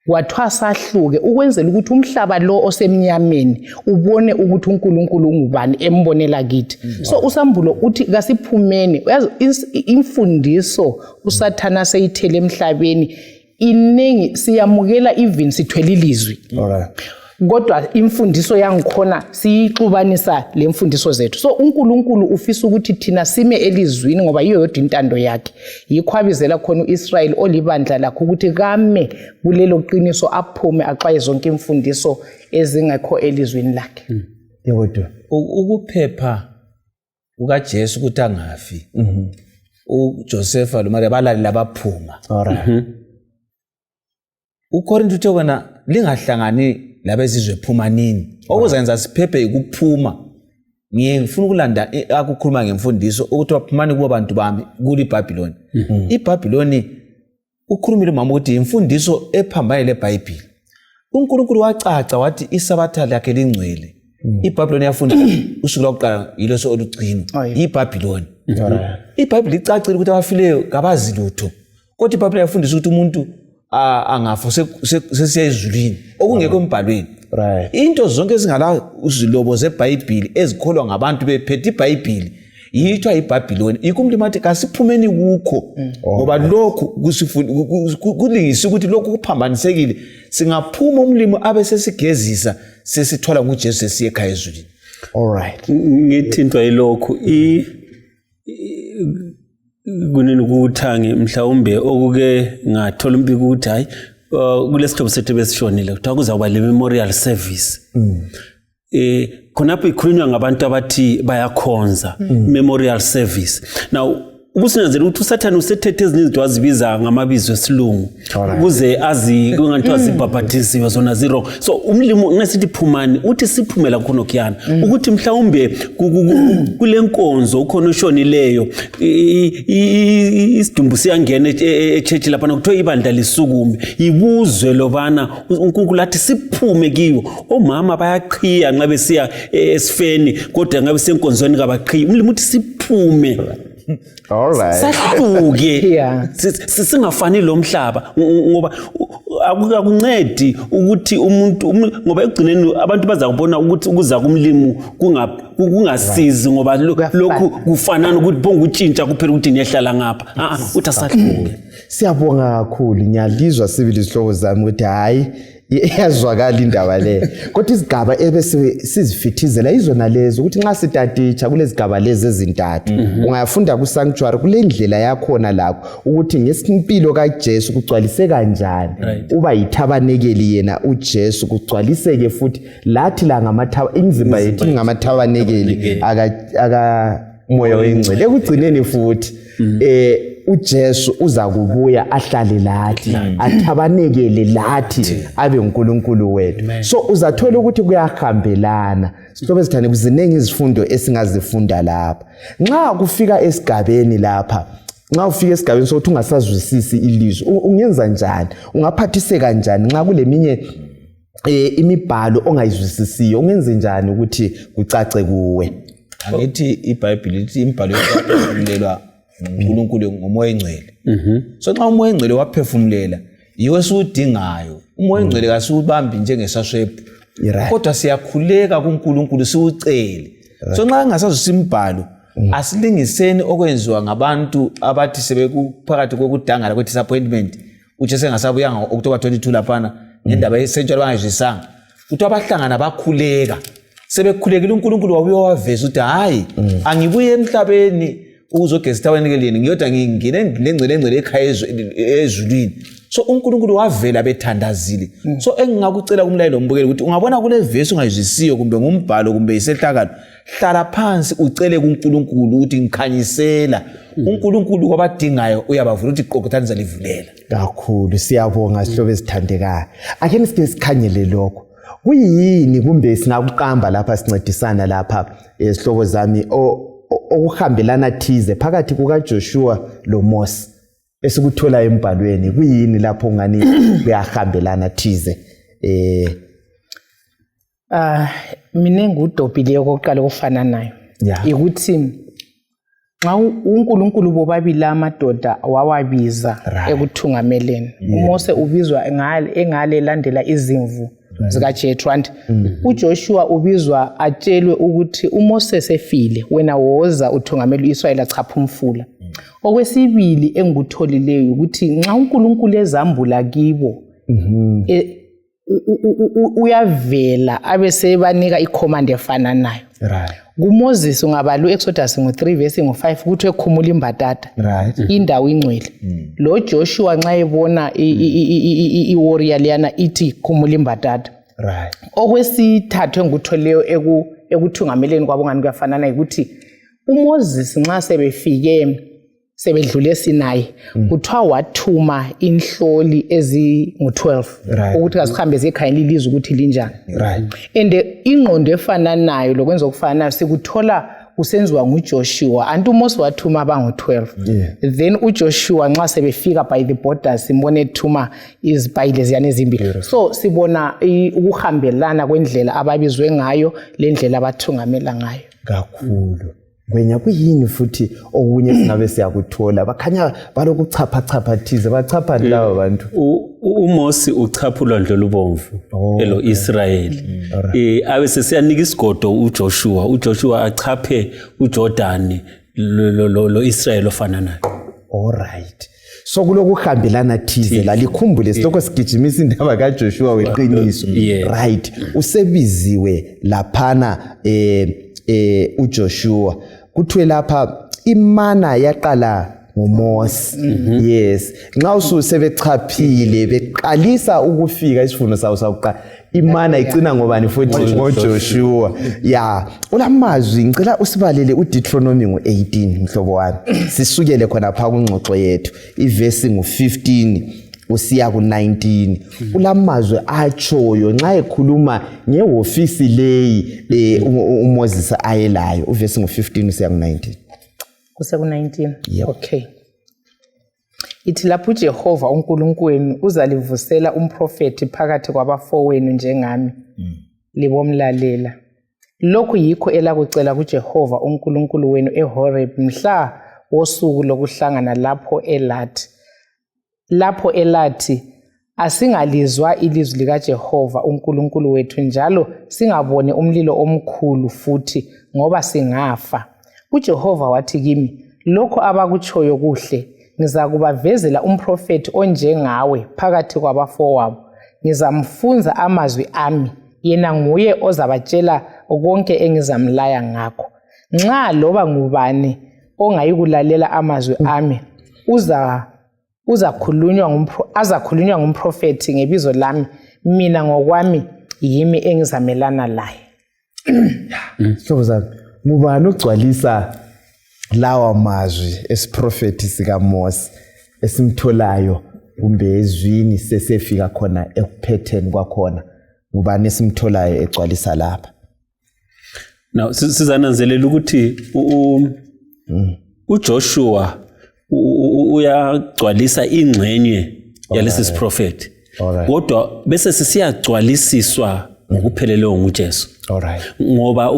kwathwa sahluke ukwenzela ukuthi umhlaba lo osemnyameni ubone ukuthi uNkulunkulu ungubani embonela kithi. So uSambulo uthi kasiphumeni uyazi imfundiso uSathana seyithele emhlabeni iningi siyamukela even sithwele ilizwi. Alright. Kodwa imfundiso yangikhona siyixubanisa lemfundiso zethu. So uNkulunkulu ufisa ukuthi thina sime elizwini ngoba yiyo yodwa intando yakhe. Yikho abizela khona uIsrael olibandla lakho ukuthi kame kulelo qiniso aphume axwaye zonke imfundiso ezingekho elizwini lakhe. Yodwa Ukuphepha kukaJesu ukuthi angafi. uJoseph loMaria balaleli abaphuma. Alright. uKorinte uthe wena lingahlangani labezizwe phuma nini okuzenza siphephe ukuphuma. Ngifuna ukulanda akukhuluma ngemfundiso ukuthi baphumani kubo bantu bami kuli iBhabhiloni. iBhabhiloni ukhulumile mama ukuthi imfundiso ephambane leBhayibheli. uNkulunkulu wacaca wathi isabatha lakhe lingcwele. iBhabhiloni yafunda usuku lokuqala yileso olugcino iBhabhiloni. iBhayibheli icacile ukuthi abafileyo kabazi lutho. Kodwa iBhabhiloni yafundisa ukuthi umuntu angafa sesiya ezulwini okungekho embhalweni. Right. Into zonke ezingala uzilobo zeBhayibheli ezikholwa ngabantu bephethe iBhayibheli yithiwa iBhabhiloni. Ikumlimathi kasiphumeni kukho ngoba lokhu kulingisa ukuthi lokhu kuphambanisekile singaphuma umlimo abe sesigezisa sesithola nguJesu sesiye ekhaya ezulwini. All right. ngithintwa yilokhu kunini ukuthangi mhlawumbe okuke ngathola umbiko ukuthi hayi kulesithobo sethu besishonile kuthiwa kuzawuba le memorial service. Khonapho ikhulunywa ngabantu abathi bayakhonza memorial service. Now ubusinyanzela ukuthi uSathane usethethe ezinye izinto azibiza ngamabizo esilungu Alright. ukuze azi kungathiwa zibhabhathisiwe zona zero. So umlimo ngesithi phumani uthi siphumela khona okuyana ukuthi mhlawumbe kule nkonzo ukhona ushonileyo isidumbu siyangena eChurch lapha kuthiwa ibandla lisukume ibuzwe lobana uNkulunkulu athi siphume kiwo. Omama bayaqhiya nxa besiya esifeni kodwa ngabe senkonzweni kabaqhiyi. Umlimo uthi siphume Alright. sahluke Yeah. singafani lo mhlaba ngoba akuncedi ukuthi umuntu ngoba ekugcineni abantu baza kubona ukuthi ukuza kumlimo kungasizi ngoba lokhu kufanana ukuthi bonke utshintsha kuphela ukuthi niyahlala ngapha uthi asahluke. Siyabonga kakhulu ngiyalizwa sibili isihlobo zami ukuthi hayi iyazwakala indaba le kodwa izigaba ebese sizifithizela izona lezo ukuthi nxa sitaticha kulezigaba lezi ezintathu ungayafunda ku sanctuary kule ndlela yakhona lapho ukuthi ngesimpilo kaJesu kugcwalise kanjani uba yithabanekeli yena uJesu kugcwaliseke futhi lathi la ngamathaba imizimba yethu ngamathabanekeli aka moya oyingcwele ekugcineni futhi uJesu uza kubuya ahlale lathi athabanekele lathi abe uNkulunkulu wethu. So uzathola ukuthi kuyahambelana. Sizobe sithane kuzinenge izifundo esingazifunda lapha. Nxa kufika esigabeni lapha, nxa ufika esigabeni sokuthi ungasazwisisi ilizwi, ungenza njani? Ungaphathiseka kanjani nxa kuleminye imibhalo ongayizwisisiyo? Ungenze njani ukuthi kucace kuwe? Angithi iBhayibheli lithi imibhalo yokuphefumulelwa uNkulunkulu ngomoya engcwele. So nxa umoya engcwele waphefumulela yiwe siudingayo. Umoya engcwele kasubambi njengesashwebhu. Kodwa siyakhuleka kuNkulunkulu siucele. So nxa engasazwisisa imibhalo asilingiseni okwenziwa ngabantu abathi sebekuphakathi kokudangala kwe disappointment. Uthi sengasabuyanga October 22 laphana ngendaba yesentsha abangayizwisanga. Uthi abahlangana bakhuleka. Sebekhulekile uNkulunkulu wabuye waveza ukuthi hayi angibuye emhlabeni uzogeza tabanekeli ngiyoda ngingine lengcele ekhaya ezulwini. So uNkulunkulu wavela bethandazile. So engingakucela kumlayelo mbukeli ukuthi ungabona kule verse ungayizwisiyo kumbe ngumbhalo kumbe isehlakalo hlala phansi ucele kuNkulunkulu ukuthi ngikhanyisela uNkulunkulu kwabadingayo uyabavula ukuthi iqokothanisa livulela. Kakhulu siyabonga sihlobo esithandekayo. Ake nisike sikhanyele lokho. Kuyini kumbe singakuqamba lapha sincedisana lapha esihlobo zami okuhambelana thize phakathi kukaJoshua loMose esikuthola embhalweni kuyini lapho ngani kuyahambelana thize mina ngudobhile okokuqala okufana nayo ukuthi nxa uNkulunkulu bobabili amadoda wawabiza ekuthungameleni uMose ubizwa engale landela izimvu zikaJethro uJoshua ubizwa atshelwe ukuthi uMose sefile wena woza uthungamela uIsrayeli achapha umfula. Okwesibili engikutholileyo ukuthi nxa uNkulunkulu ezambula kibo uyavela abesebanika icommand efana nayo. kuMoses ungabala uExodus ngo3 verse ngo5 kuthi ekhumula imbatata indawo ingcwele. Lo Joshua nxa ebona iwarrior liyana ithi khumula imbatata. Okwesithathu engikutholeyo ekuthungameleni kwabo ngani kuyafanana ukuthi uMoses nxa sebefike sebedlule eSinayi kuthiwa wathuma inhloli ezingu12 ukuthi asihambe zekhaya ilizwe ukuthi linjani. And ingqondo efananayo lokwenza okufanayo sikuthola kusenziwa nguJoshua anti uMose wathuma abangu12 then uJoshua nxa sebefika by the borders simbone ethuma izibhayile ziyane ezimbili. So sibona ukuhambelana kwendlela ababizwe ngayo lendlela abathungamela ngayo kakhulu. Kwenya kuyini futhi okunye singabe siyakuthola bakhanya balokuchapha thize bachapha lawo bantu. uMose uchapha ulwandle lubomvu elo Israeli abese siyanika isigodo uJoshua achaphe uJordan lo Israeli ofana naye. Alright. So kulokuhambelana thize la likhumbule siloko sigijimisa indaba kaJoshua weqiniso. Right. Usebiziwe laphana uJoshua kuthiwe lapha imana yaqala ngoMose. Yes, nxa ususebechaphile beqalisa ukufika isifundo sawo sakuqala imana igcina ngobani futhi ngoJoshua. Ya, ulamazwi ngicela usibalele uDeuteronomy ngo18 mhlobo wami. Sisukele khona pha kungxoxo yethu iverse ngo15 usiya ku19. Ulamazwi atshoyo nxa ekhuluma ngehofisi leyi uMoses ayelayo uverse ngo15 usiya ku19. Kuse ku19. Yep. Okay. Ithi lapho uJehova uNkulunkulu wenu uzalivusela umprofeti phakathi kwabafowenu njengami. Libomlalela. Lokhu yikho elakucela kuJehova uNkulunkulu wenu eHoreb mhla wosuku lokuhlangana lapho elathi asingalizwa ilizwi likaJehova uNkulunkulu wethu njalo singabone umlilo omkhulu futhi ngoba singafa. uJehova wathi kimi, lokho abakutshoyo kuhle, ngizakubavezela umprofeti onjengawe phakathi kwabafowabo. Ngizamfunza amazwi ami, yena nguye ozabatshela konke engizamlaya ngakho. Nxa loba ngubani ongayikulalela amazwi ami, azakhulunywa ngumprofeti ngebizo lami, mina ngokwami yimi engizamelana laye. Hlobo zami, ngubani ogcwalisa lawa mazwi esiprofeti sikaMose esimtholayo kumbe ezwini sesefika khona ekuphetheni kwakhona? Ngubani esimtholayo egcwalisa lapha? Now sizananzelela ukuthi uJoshua uyagcwalisa ingxenye yalesi siprofeti. Kodwa bese sisiyagcwalisiswa ngokupheleleyo nguJesu. Alright. Ngoba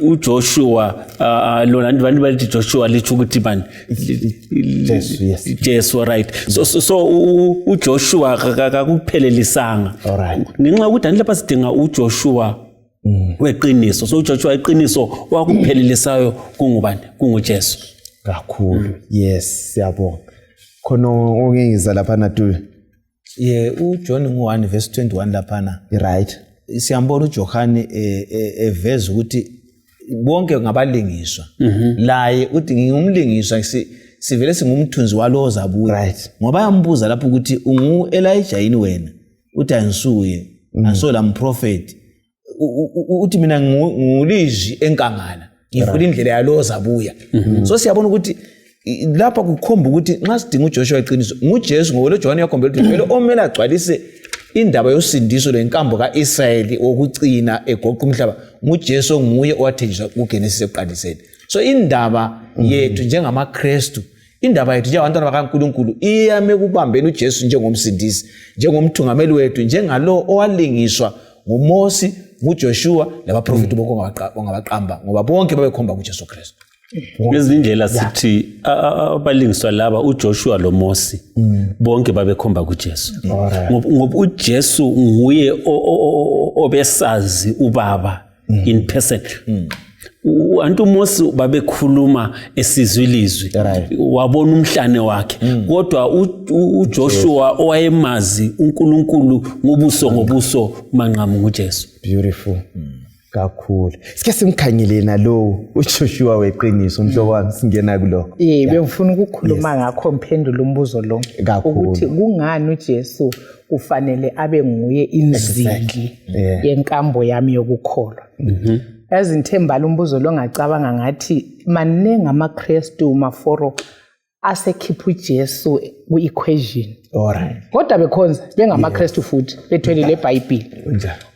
uJoshua lona abantu bathi Joshua lithi ukuthi bani Jesu, right. So uJoshua akakuphelelisanga. Alright. Ngenxa ukuthi lapha sidinga uJoshua weqiniso. So uJoshua iqiniso wakuphelelisayo kungubani? KunguJesu. Kakhulu. Yes, siyabonga. Khona ongengiza lapha naTu. uJohn 1 verse 21 laphana. Right. Siyambona uJohane eveza ukuthi bonke ngabalingiswa. Laye uthi ngingumlingiswa sivele singumthunzi walo ozabuya. Right. Ngoba yambuza lapho ukuthi ungu Elijah yini wena? Uthi angisuye. Angisola umprofeti. Uthi mina ngulizwi enkangala. Ngifuna indlela yalo ozabuya. So siyabona ukuthi lapha kukhomba ukuthi nxa sidinga uJoshua eqiniso nguJesu ngoba lo John yakhombela ukuthi vele omela agcwalise indaba yosindiso lenkambo kaIsrayeli okucina egoqa umhlaba nguJesu nguye owathenjiswa kuGenesis ekuqaliseni. So indaba yethu njengamaKristu, indaba yethu njengabantwana bakaNkulunkulu iyame kubambeni uJesu njengomsindisi, njengomthungameli wethu, njengalo owalingiswa nguMose, nguJoshua labaprofeti bongabaqamba ngoba bonke babekhomba kuJesu Kristu. Ngezindlela sithi abalingiswa laba uJoshua loMose bonke babekhomba kuJesu. Ngoba uJesu nguye obesazi uBaba in person. Antu Mose babekhuluma esizwilizwi wabona umhlane wakhe, kodwa uJoshua owayemazi uNkulunkulu ngobuso manqamu nguJesu. Beautiful. Kakhulu. Sike simkhangele nalo uJoshua weqiniso umhlobo wami singena kuloko. Bengifuna ukukhuluma ngakho mphendula umbuzo lo ukuthi kungani uJesu kufanele abe nguye inziki yenkambo yami yokukholwa. Yazithembala umbuzo lo ngacabanga ngathi manenga amaKristu maforo asekhipha uJesu ku-equation. Alright. Kodwa bekhonza bengamaKristu futhi bethwele leBhayibheli.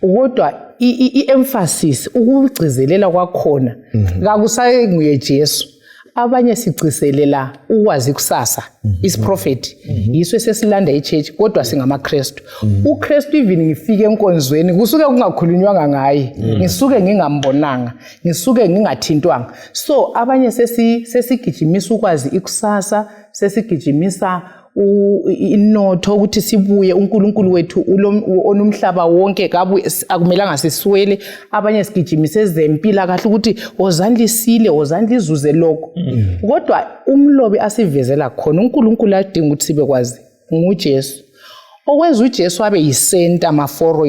Kodwa i-emphasis ukugcizelela kwakhona kakusaye nguye Jesu. Abanye sigcizelela ukwazi kusasa isiprofeti yiso sesilanda ichurch kodwa singamaKristu. uKristu even ngifike enkonzweni kusuke kungakhulunywanga ngaye, ngisuke ngingambonanga, ngisuke ngingathintwanga. So abanye sesigijimisa ukwazi ikusasa, sesigijimisa inotho ukuthi sibuye uNkulunkulu wethu onomhlaba wonke akumelanga siswele. Abanye sigijimise ezempila kahle ukuthi ozandlisile ozandlizuze lokho. Kodwa umlobi asivezela khona uNkulunkulu adinga ukuthi sibe kwazi nguJesu. okwenza uJesu abe yisenta maforo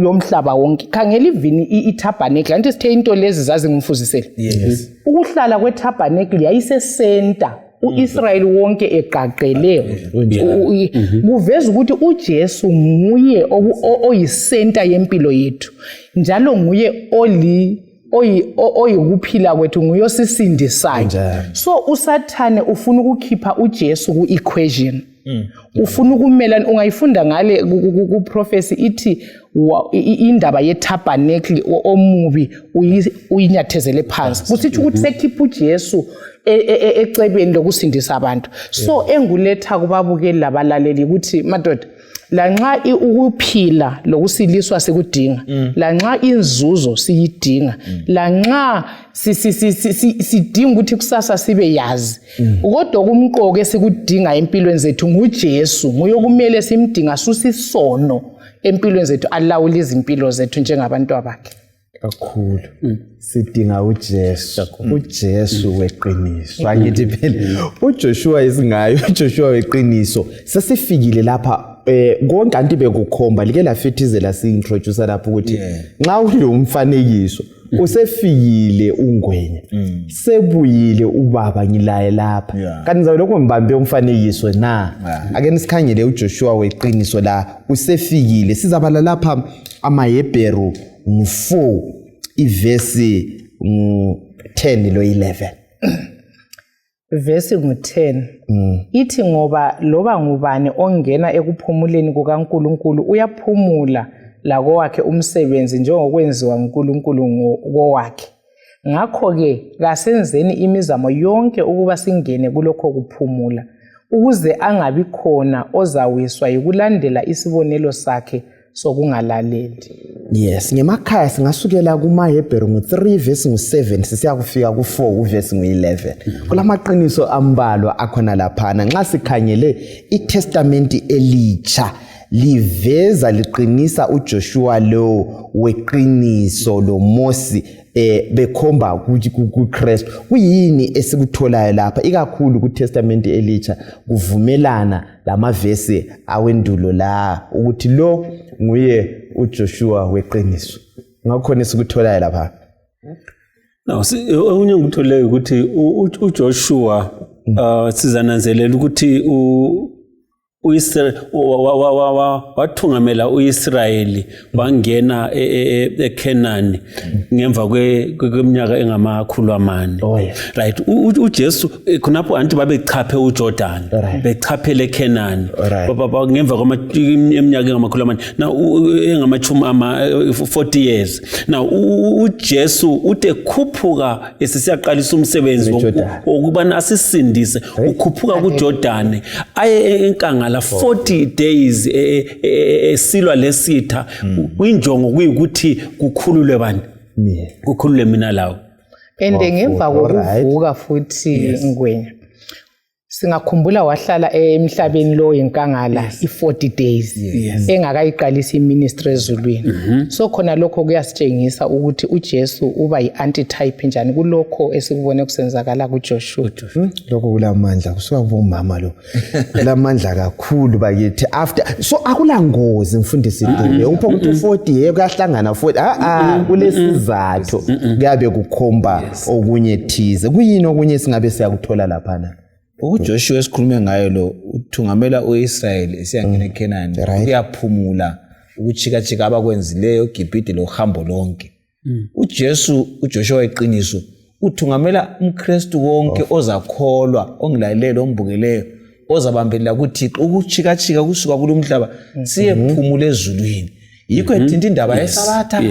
yomhlaba wonke. Khangela ivini itabernacle anti sithe into lezi zazi ngimfuzisele. Yes. Ukuhlala kwetabernacle yayisesenta uIsrael wonke eqaqele. Kuveza ukuthi uJesu nguye oyisenta yempilo yethu. Njalo nguye oyikuphila kwethu nguyosisindisayo. So uSathane ufuna ukukhipha uJesu ku-equation. Ufuna ukumelana ungayifunda ngale ku prophecy ithi indaba yetabernacle omubi uyinyathezele phansi. Kusithi ukuthi sekhipha uJesu ecebeni lokusindisa abantu. So enguletha kubabukeli labalaleli ukuthi madoda lanxa ukuphila lokusiliswa sikudinga, lanxa inzuzo siyidinga, lanxa sidinga ukuthi kusasa sibe yazi. Kodwa kumqoko esikudinga empilweni zethu nguJesu, nguye okumele simdinga susisono empilweni zethu alawula izimpilo zethu njengabantu abakhe. Kakhulu. Sidinga uJesu. uJesu weqiniso. Angithi phela uJoshua isingayo uJoshua weqiniso. Sesifikile lapha konke anti bekukhomba like lafethizela si-introduce lapho ukuthi nxa ulo umfanekiso usefikile uNgwenya sebuyile ubaba ngilaye lapha kanti ngizabe lokho ngibambe umfanekiso na ake nisikhangele uJoshua weqiniso la usefikile sizabala lapha amaHebheru 4 ivesi 10 lo 11 Verse ngu-10 ithi ngoba loba ngubani ongena ekuphumuleni kukaNkulunkulu uyaphumula lakowakhe umsebenzi njengokwenziwa uNkulunkulu ngowakhe. Ngakho-ke kasenzeni imizamo yonke ukuba singene kulokho kuphumula ukuze angabi khona ozawiswa yikulandela isibonelo sakhe sokungalaleli. Yes, ngemakhaya singasukela kumaHebheru ngo3 verse ngo7 sisiya kufika ku4 verse ngo11. Kulamaqiniso ambalwa akhona laphana nxa sikhangele iTestamenti elitsha liveza liqinisa uJoshua lo weqiniso lo Mose bekhomba kuKristu. Kuyini esikutholayo lapha ikakhulu kuTestamenti elitsha kuvumelana lamavesi awendulo la ukuthi lo nguye uJoshua weqiniso. Ngakho nesikutholayo lapha. Now okunye ngikuthole ukuthi uJoshua sizananzelela ukuthi uIsrael wathungamela uIsrayeli wangena eKenani ngemva kweminyaka engamakhulu amane. Right, uJesu khonapho anti babechaphe uJordan bechaphele eKenani ngemva kweminyaka engamakhulu amane na engamachumi 40 years. Now uJesu uthe khuphuka esisiyaqalisa umsebenzi wokubana asisindise ukhuphuka kuJordan aye enkangala 40 days esilwa lesitha kwinjongo kuyikuthi kukhululwe bani kukhulule mina lawo ngemva kokuvuka futhi Ngwenya singakhumbula wahlala emhlabeni lo enkangala i40 days engakayiqalisa iministry ezulwini. So khona lokho kuyasitshengisa ukuthi uJesu uba yi-antitype njani kulokho esikubone kusenzakala kuJoshua. Lokho kulamandla kusuka kubomama lo kulamandla kakhulu bakithi after so akulangozi mfundisi Dube upho ukuthi 40 kuyahlangana 40 kulesizathu kuyabe kukhomba okunye thize kuyini okunye singabe siyakuthola laphana. uJoshua esikhulume ngayo lo uthungamela uIsrael esiyangena eKenani uyaphumula ukuchika abakwenzileyo eGibhithe lohambo lonke. uJoshua weqiniso uthungamela umKristu wonke ozakholwa ongilalelo ombukeleyo ozabambelela ukuthi ukuchika kusuka kulomhlaba siyephumula ezulwini. Yikho ethinta indaba yeSabatha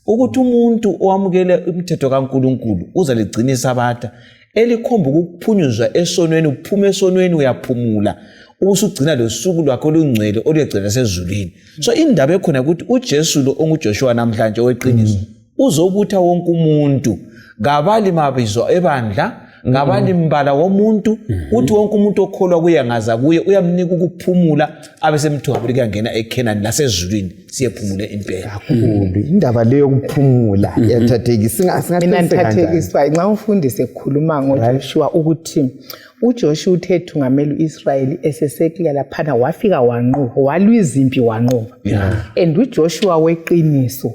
ukuthi umuntu owamukele umthetho kaNkulunkulu uzaligcina iSabatha elikhomba ukuphunyuzwa esonweni uphuma esonweni uyaphumula usugcina losuku lwakho olungcwele oluyegcina sezulwini. So indaba ekhona ukuthi uJesu lo onguJoshua namhlanje oweqiniso uzobutha wonke umuntu ngabali mabizo ebandla ngabali mbala womuntu uthi wonke umuntu okholwa kuye ngaza kuye uyamnika ukuphumula abesemthwabuli kuyangena eKenani lasezulwini siyephumule impela. Kakhulu indaba leyo kuphumula yathathekisa mina ntathethiswa nxa umfundisi ekhuluma ngoJoshua ukuthi uJoshua uthe thungamela uIsrayeli esesekela laphana wafika wanqoba walwizimpi wanqoba and uJoshua weqiniso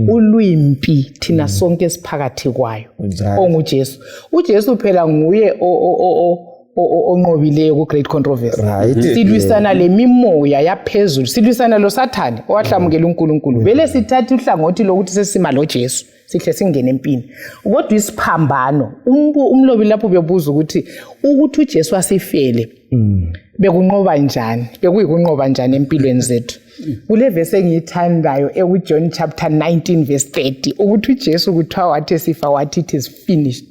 ulwimpi thina sonke esiphakathi kwayo onguJesu uJesu phela nguye onqobileyo ku great controversy silwisana lemimoya yaphezulu silwisana lo Sathane owahlamukela uNkulunkulu vele sithatha uhlangothi lokuthi sesima lo Jesu sihle singene empini kodwa isiphambano umlobi lapho bebuza ukuthi uJesu asifele bekunqoba njani bekuyikunqoba njani empilweni zethu kule verse engiyithandayo eJohn chapter 19 verse 30 ukuthi uJesu kuthiwa wathi sifa wathi it is finished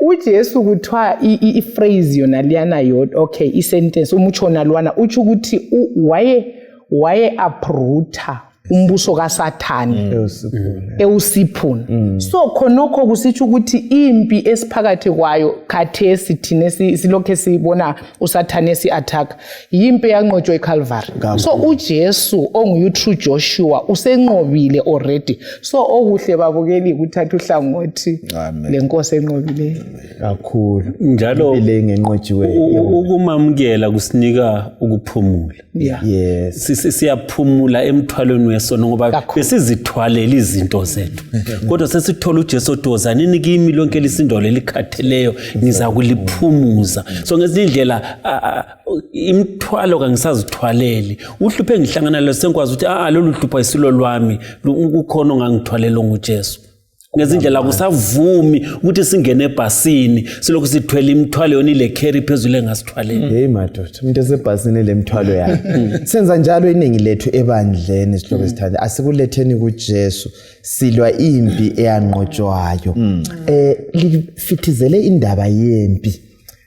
uJesu kuthiwa iphrase yona liyana yodwa okay isentence umuchona lwana uthi ukuthi waye uprooter umbuso kaSathane ewusiphuna so khonokho kusitsho ukuthi impi esiphakathi kwayo khathesi thina silokho sibona uSathane si-attack yimpi yanqotshwa eCalvary so uJesu onguye true Joshua usenqobile already so okuhle babukeli ukuthatha uhlangothi lenkosi enqobileyo kakhulu njalo le ngenqotshiwe ukumamukela kusinika ukuphumula yes siyaphumula emthwalweni yesono ngoba besizithwalela izinto zethu kodwa sesithola uJesu dozanini kimi lonke lisindolo likhatheleyo niza kuliphumuza so ngezinye indlela imthwalo kangisazithwaleli uhluphe ngihlangana lo senkwazi ukuthi lolu hlupha isilo lwami ukukhona ongangithwalela ngoJesu ngezindlela kusavumi ukuthi singene ebhasini silokhu sithwele imithwalo yona ile carry phezulu engasithwaleni hey madoda umuntu esebhasini lemthwalo yakhe senza njalo iningi lethu ebandleni sihloko esithanda asikuletheni kuJesu silwa impi eyanqotshwayo lifithizele indaba yempi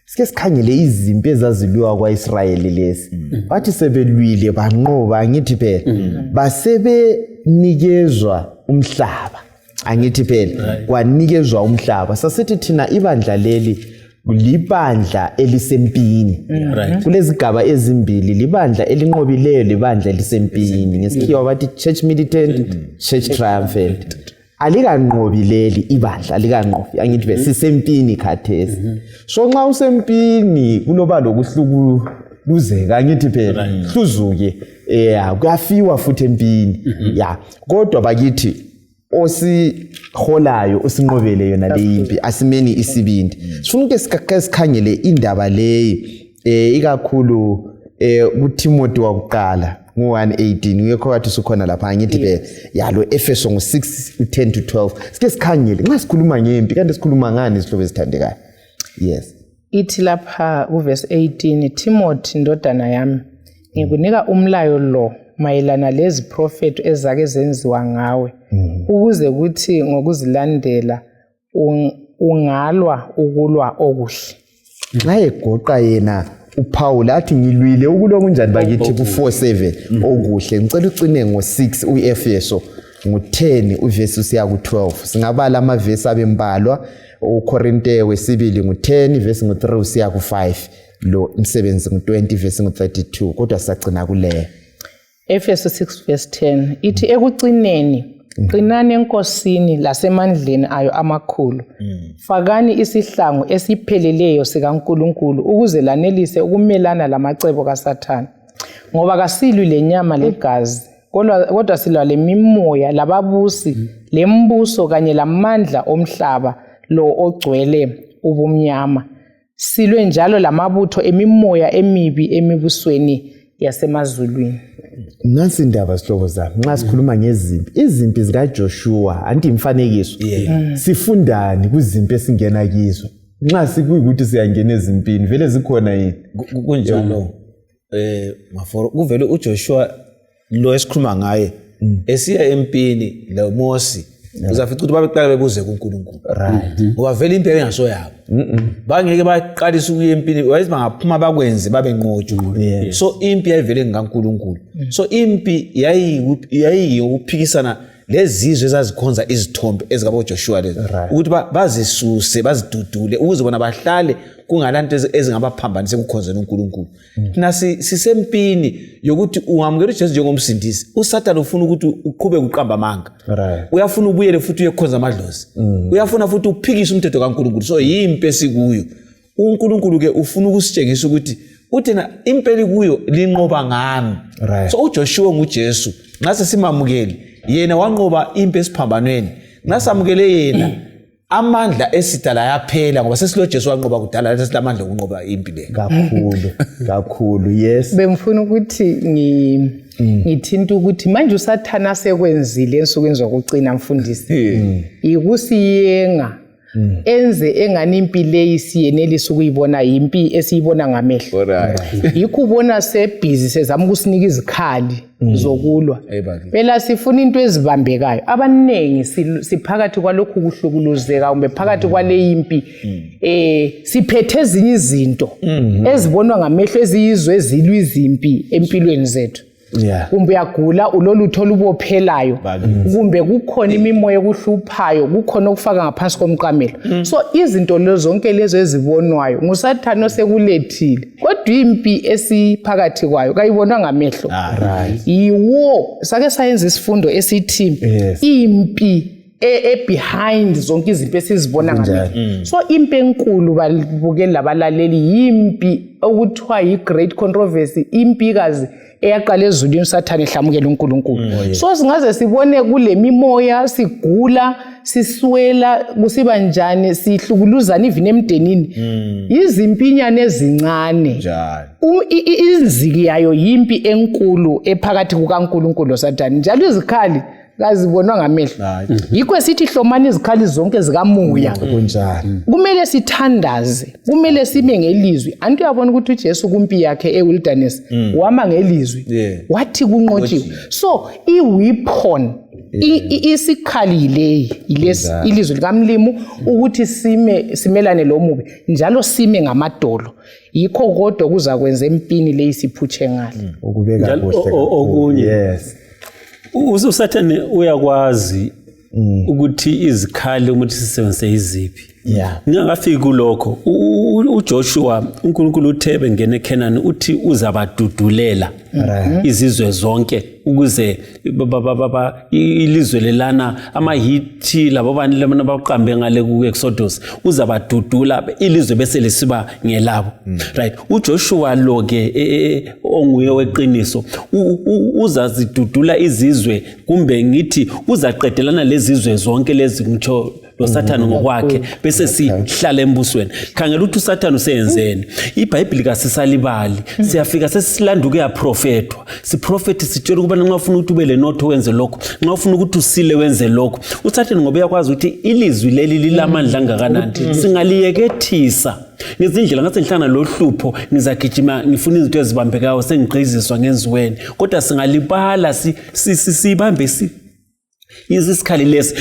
sike sikhangele izimpi ezazilwa kwaIsrayeli lezi bathi sebelwile banqoba ngithi phela basebenikezwa umhlaba angithi phela kwanikezwa umhlaba sasithi thina ibandla leli libandla elisempini kulezigaba ezimbili libandla elinqobileyo libandla elisempini ngesikhiwa bathi church militant church triumphant alikanqobileli ibandla alikanqobi angithi phela sisempini khathesi so nxa usempini kunoba lokuhlukuzeka angithi phela hluzuke kuyafiwa futhi empini kodwa bakithi osiholayo osinqobele yona leyimpi asimeni isibindi sifuna ukuthi sikhangele indaba leyi ikakhulu kuTimothy wakuqala ngo1:18 uyekho wathi sukhona lapha ngithi ke yalo Efeso ngo6:10 to 12 sike sikhangele nxa sikhuluma ngempi kanti sikhuluma ngani isihlobo esithandekayo yes ithi lapha uverse 18 Timothy ndodana yami ngikunika umlayo lo mayelana lezi prophet ezake zenziwa ngawe ukuze kuthi ngokuzilandela ungalwa ukulwa okuhle nxa egoqa yena uPaul athi ngilwile ukulo kunjani bakithi ku4:7 okuhle ngicela ucine ngo6 uEfeso ngo10 uverse usiya ku12 singabala amavesi abembalwa uKorinte wesibili ngo10 verse ngo3 usiya ku5 lo umsebenzi ngo20 verse ngo32 kodwa sacina kuleyo Efeso 6 verse 10 ithi ekucineni qinani enkosini lasemandleni ayo amakhulu fakani isihlangu esipheleleyo sikaNkulunkulu ukuze lanelise ukumelana lamacebo kaSathane ngoba kasilwi lenyama legazi kodwa silwa lemimoya lababusi lembuso kanye lamandla omhlaba lo ogcwele ubumnyama silwe njalo lamabutho emimoya emibi emibusweni yasemazulwini nansi indaba sihlobo zami nxa sikhuluma ngezimpi izimpi zikaJoshua anti imfanekiso sifundani kuzimpi esingena kizo nxa sikuyikuthi siyangena ezimpini vele zikhona yini kunjalo maforo kuvele uJoshua lo esikhuluma ngaye esiya empini lo Mose uzafica ukuthi babeqala bebuze kuNkulunkulu ngoba vele impilo engaso yabo bangeke baqalisa ukuya empini wayethi bangaphuma bakwenze babenqotshwa so impi yayivele ngikaNkulunkulu so impi yayiyokuphikisana lezizwe ezazikhonza izithombe ezikabo Joshua lezi ukuthi bazisuse bazidudule ukuze bona bahlale kungalanto ezingabaphambanisa ukukhonzela uNkulunkulu thina sisempini yokuthi ungamukela uJesu njengomsindisi uSathane ufuna ukuthi uqhube uqamba amanga uyafuna ubuyele futhi uyekhonza amadlozi uyafuna futhi uphikise umthetho kaNkulunkulu so yimpi esikuyo uNkulunkulu ke ufuna ukusitshengisa ukuthi uthina impela kuyo linqoba ngami. Right. So uJoshua nguJesu ngase simamukele yena wanqoba impi esiphambanweni ngasamukele yena amandla esidala yaphela ngoba sesilo Jesu wanqoba kudala lesilamandla okunqoba impi le. Kakhulu yes. Bengifuna ukuthi ngithinta ukuthi manje uSathana sekwenzile ensukwini zokucina mfundisi. Ikusiyenga enze engani impilo eyisiyenelisa ukuyibona impi esiyibona ngamehlo. Yikho ubona sebhizi sezama ukusinika izikhali zokulwa. Phela sifuna into ezibambekayo. Abaningi siphakathi kwalokhu kuhlukuluzeka kumbe phakathi kwale impi siphethe ezinye izinto ezibonwa ngamehlo eziyizwe ezilwa izimpi empilweni zethu. Yeah. Kumbe uyagula ulolutho lubophelayo kumbe kukhona imimoya ekuhluphayo kukhona okufaka ngaphansi komqamelo. So izinto lezo zonke lezo ezibonwayo nguSathana osekulethile kodwa impi esiphakathi kwayo kayibonwa ngamehlo. Yiwo sake sayenza isifundo esithi impi behind zonke izinto esizibona ngamehlo. So impi enkulu balibukela labalaleli impi okuthiwa yi-great controversy, impikazi eyaqala ezulwini uSathane ehlamukela uNkulunkulu. So singaze sibone kule mimoya sigula siswela kusiba njani sihlukuluzana even emdenini izimpinyane ezincane njalo inziki yayo yimpi enkulu ephakathi kukaNkulunkulu noSathane njalo izikhali kazibonwa ngamehlo. Yikho sithi hlomani izikhali zonke zikamoya kunjalo. Kumele sithandaze, kumele sime ngelizwi. Antu uyabona ukuthi uJesu kumpi yakhe ewilderness wama ngelizwi. Wathi kunqotshiwe. So iweapon isikhali ilesi ilizwi likamlimu ukuthi simelane lomubi njalo sime ngamadolo. Yikho kodwa kuza kwenza empini leyisiphutshe ngale. Ukubeka kuhle. Okunye. Yes. uSathane uyakwazi ukuthi izikhali ukuthi sisebenzise iziphi. Ngingakafiki kulokho uJoshua uNkulunkulu uthebe ngene eKhanani uthi uzabadudulela izizwe zonke ukuze ilizwe lelana amaHithi labo bani lemana baqambe ngale kuExodus uzabadudula ilizwe bese lesiba ngelabo. Right. uJoshua lo ke onguye weqiniso uzazidudula izizwe kumbe ngithi uzaqedelana lezizwe zonke lezi ngitsho loSathane ngokwakhe bese sihlala embusweni. Khangela ukuthi uSathane usenzeni. iBhayibheli kasisalibali siyafika sesilanduke yaprofetwa siprofeti sitshela ukuba nxa ufuna ukuthi ube lenotho wenze lokho nxa ufuna ukuthi usile wenze lokho. uSathane ngoba yakwazi ukuthi ilizwi leli lilamandla angakanani singaliyekethisa ngezindlela ngase ngihlangana lohlupho ngizagijima ngifuna izinto ezibambekayo sengigqiziswa ngenziweni kodwa singalibala sibambe isikhali lesi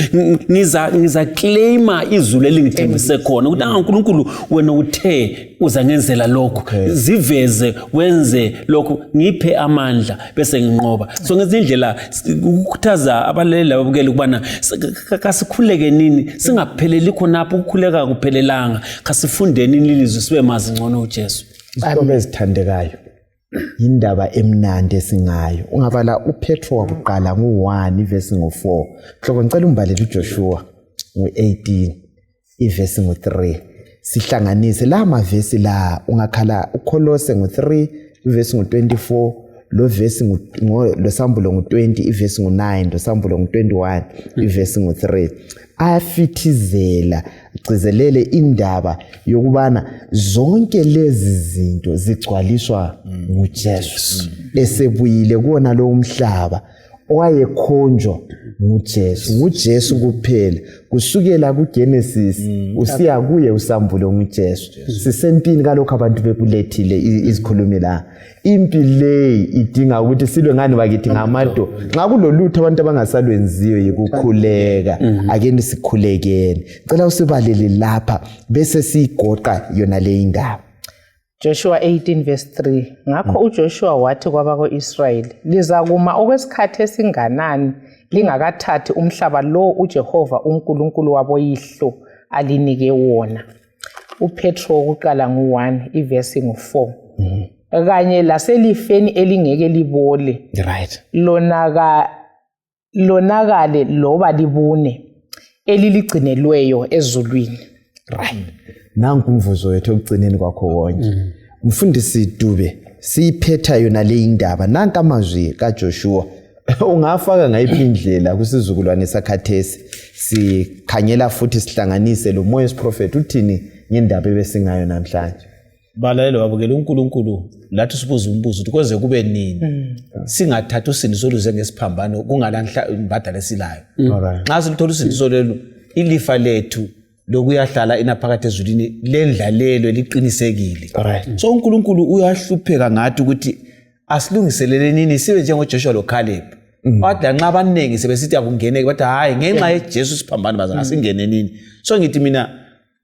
ngiza claima izulu elingithembise khona ukuthi uNkulunkulu wena uthe uza ngenzela lokho ziveze wenze lokho ngiphe amandla bese nginqoba. So ngezindlela ukukhuthaza abalaleli lababukeli ukubana kasikhuleke nini singapheleli khonapho ukukhuleka kuphelelanga kasifundeni ilizwi sibe mazi ngcono uJesu. Isithombe ezithandekayo indaba emnandi esingayo ungabala uPetro wakuqala ngo1 ivesi ngo4 hloko ngicela umbalele uJoshua ngo18 ivesi ngo3 sihlanganise la mavesi la ungakhala uKolose ngo3 ivesi ngo24 lo vesi losambulo ngo20 ivesi ngo9 losambulo ngo21 ivesi ngo3 ayafithizela agcizelele indaba yokubana zonke lezi zinto zigcwaliswa nguJesu esebuyile kuona lo umhlaba owayekhonjwa nguJesu kuphela kusukela kuGenesis usiya kuye usambulo nguJesu. Sisempini kalokho abantu bekulethile izikhulumi la impi le idinga ukuthi silwe ngani bakithi ngamado nxa kulolutho abantu abangasalwenziwe yikukhuleka akeni sikhulekeni. Cela usibalele lapha bese sigoqa yona le indaba. Joshua 18 verse 3 ngakho uJoshua wathi kwabako-Israyeli lizakuma okwesikhathi esinganani lingakathathi umhlaba lo uJehova uNkulunkulu waboyihlo alinike wona. uPetro wokuqala ngo1 ivesi ngo4 kanye laselifeni elingeke libole Right. lonakale loba libune eliligcinelweyo ezulwini. Right. nanku umvuzo wethu ekugcineni kwakho wonke. Mfundisi Dube, siyiphetha yona le indaba nanka amazwi kaJoshua. Ungafaka ngayiphi indlela kusizukulwane sakhathesi sikhangela futhi sihlanganise lo Moya Prophet uthini ngendaba ebesingayo namhlanje. Balalelo babukela uNkulunkulu lathi sibuza umbuzo ukuthi kweze kube nini singathatha usindiso oluze ngesiphambano kungalanhla imbadala esilayo. Nxa silithola usindiso lelo ilifa lethu lokuyahlala inaphakade ezulwini lendlalelo liqinisekile. So uNkulunkulu uyahlupheka ngathi ukuthi asilungiselele nini sibe njengoJoshua loCaleb. Wathi nxa abaningi sebesithi akungeneke bathi hayi ngenxa yeJesu siphambane baza asingene nini. So ngithi mina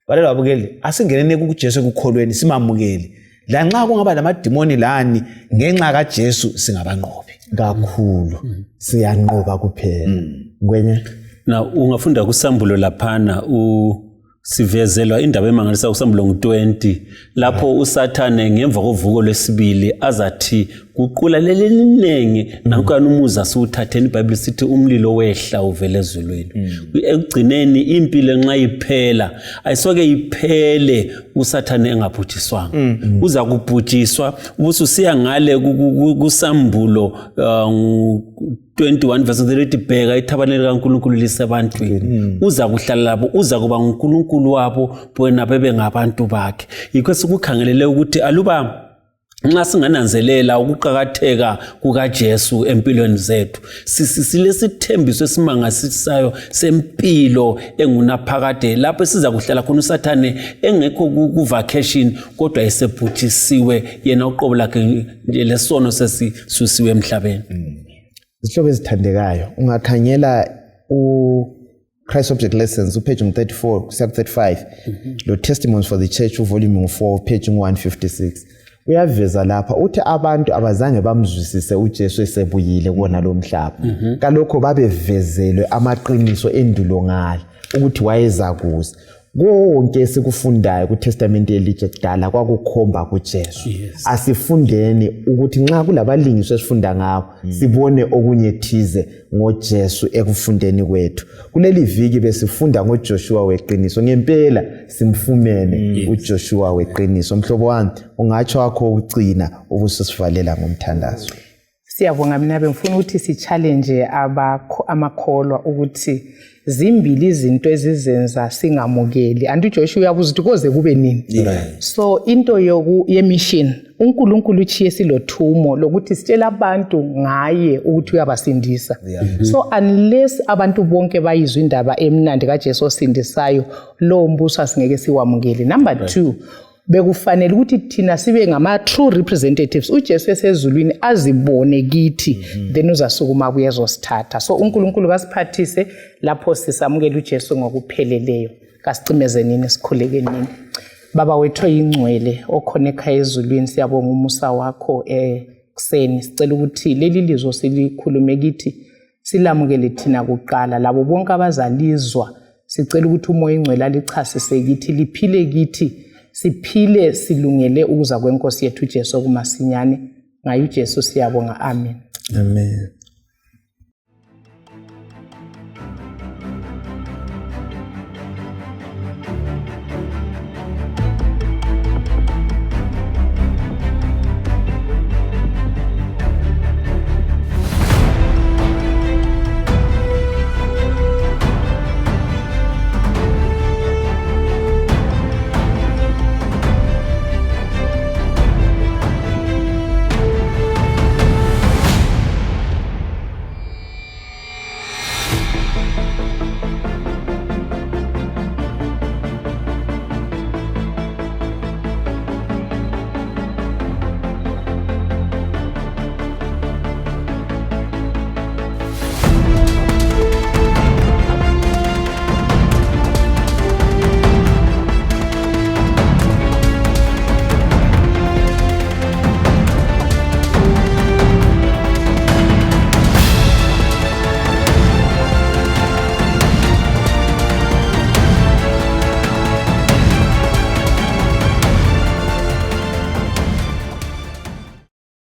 balela babukeli asingenene kuJesu ekukholweni simamukeli. La nxa kungaba lamadimoni lani ngenxa kaJesu singabanqobi kakhulu. Siyanqoba kuphela. Ngwenya na ungafunda kusambulo laphana sivezelwa indaba emangalisa kusambulo ngo20 lapho uSathane ngemva kovuko lwesibili azathi kuqula leliningi nankani umuza siwuthatheni iBhayibheli sithi umlilo wehla uvele ezulwini. Ekugcineni impilo nxa iphela ayisoke iphele uSathane engabhujiswanga. Uza kubhujiswa ubususiya ngale kusambulo 21 verse 30 bheka ithabaneli kaNkulunkulu lisebantwini. Uza kuhlala labo, uza kuba uNkulunkulu wabo bona bebe ngabantu bakhe. Yikho sikukhangelele ukuthi aluba nxa singananzelela ukuqhakatheka kukaJesu empilweni zethu silesithembiso esimangasisayo sempilo engunaphakade lapho siza kuhlala khona uSathane engekho ku vacation kodwa esebhujisiwe yena uqobo lakhe lesono sesisusiwe emhlabeni. Isihlobo ezithandekayo ungakhangela Christ Object Lessons page 34 kusiya 35 lo Testimonies for the Church volume 4 page 156 uyaveza lapha uthi abantu abazange bamzwisise uJesu esebuyile kuona lo mhlaba kalokho babevezelwe amaqiniso endulo ngalo ukuthi wayeza kuza konke esikufundayo kuTestament elitsha kudala kwakukhomba kuJesu. Asifundeni ukuthi nxa kulabalingiswa esifunda ngabo sibone okunye thize ngoJesu ekufundeni kwethu. Kuleli viki besifunda ngoJoshua weqiniso ngempela simfumene uJoshua weqiniso. Mhlobo wami ungatsho wakho ucina ubusisivalela ngomthandazo. Siyabonga mina bengifuna ukuthi si challenge amakholwa ukuthi zimbili izinto ezizenza singamukeli. Anti Joshua uyabuza ukuthi koze kube nini. So into yemission uNkulunkulu uchiye silothumo lokuthi sitshela abantu ngaye ukuthi uyabasindisa. So unless abantu bonke bayizwa indaba emnandi kaJesu osindisayo lo mbuso asingeke siwamukele. Number 2 bekufanele ukuthi thina sibe ngama true representatives uJesu esezulwini azibone kithi then uzasukuma kuyezosithatha. So uNkulunkulu kasiphathise lapho sisamukela uJesu ngokupheleleyo. Kasicimeze nini sikhuleke nini. Baba wethu oyingcwele okhona ekhaya ezulwini siyabonga umusa wakho kuseni sicela ukuthi leli lizwe silikhulume kithi silamukele thina kuqala labo bonke abazalizwa sicela ukuthi umoya ingcwele alichasise kithi liphile kithi siphile silungele ukuza kwenkosi yethu uJesu kumasinyane ngayo uJesu siyabonga amen. Amen.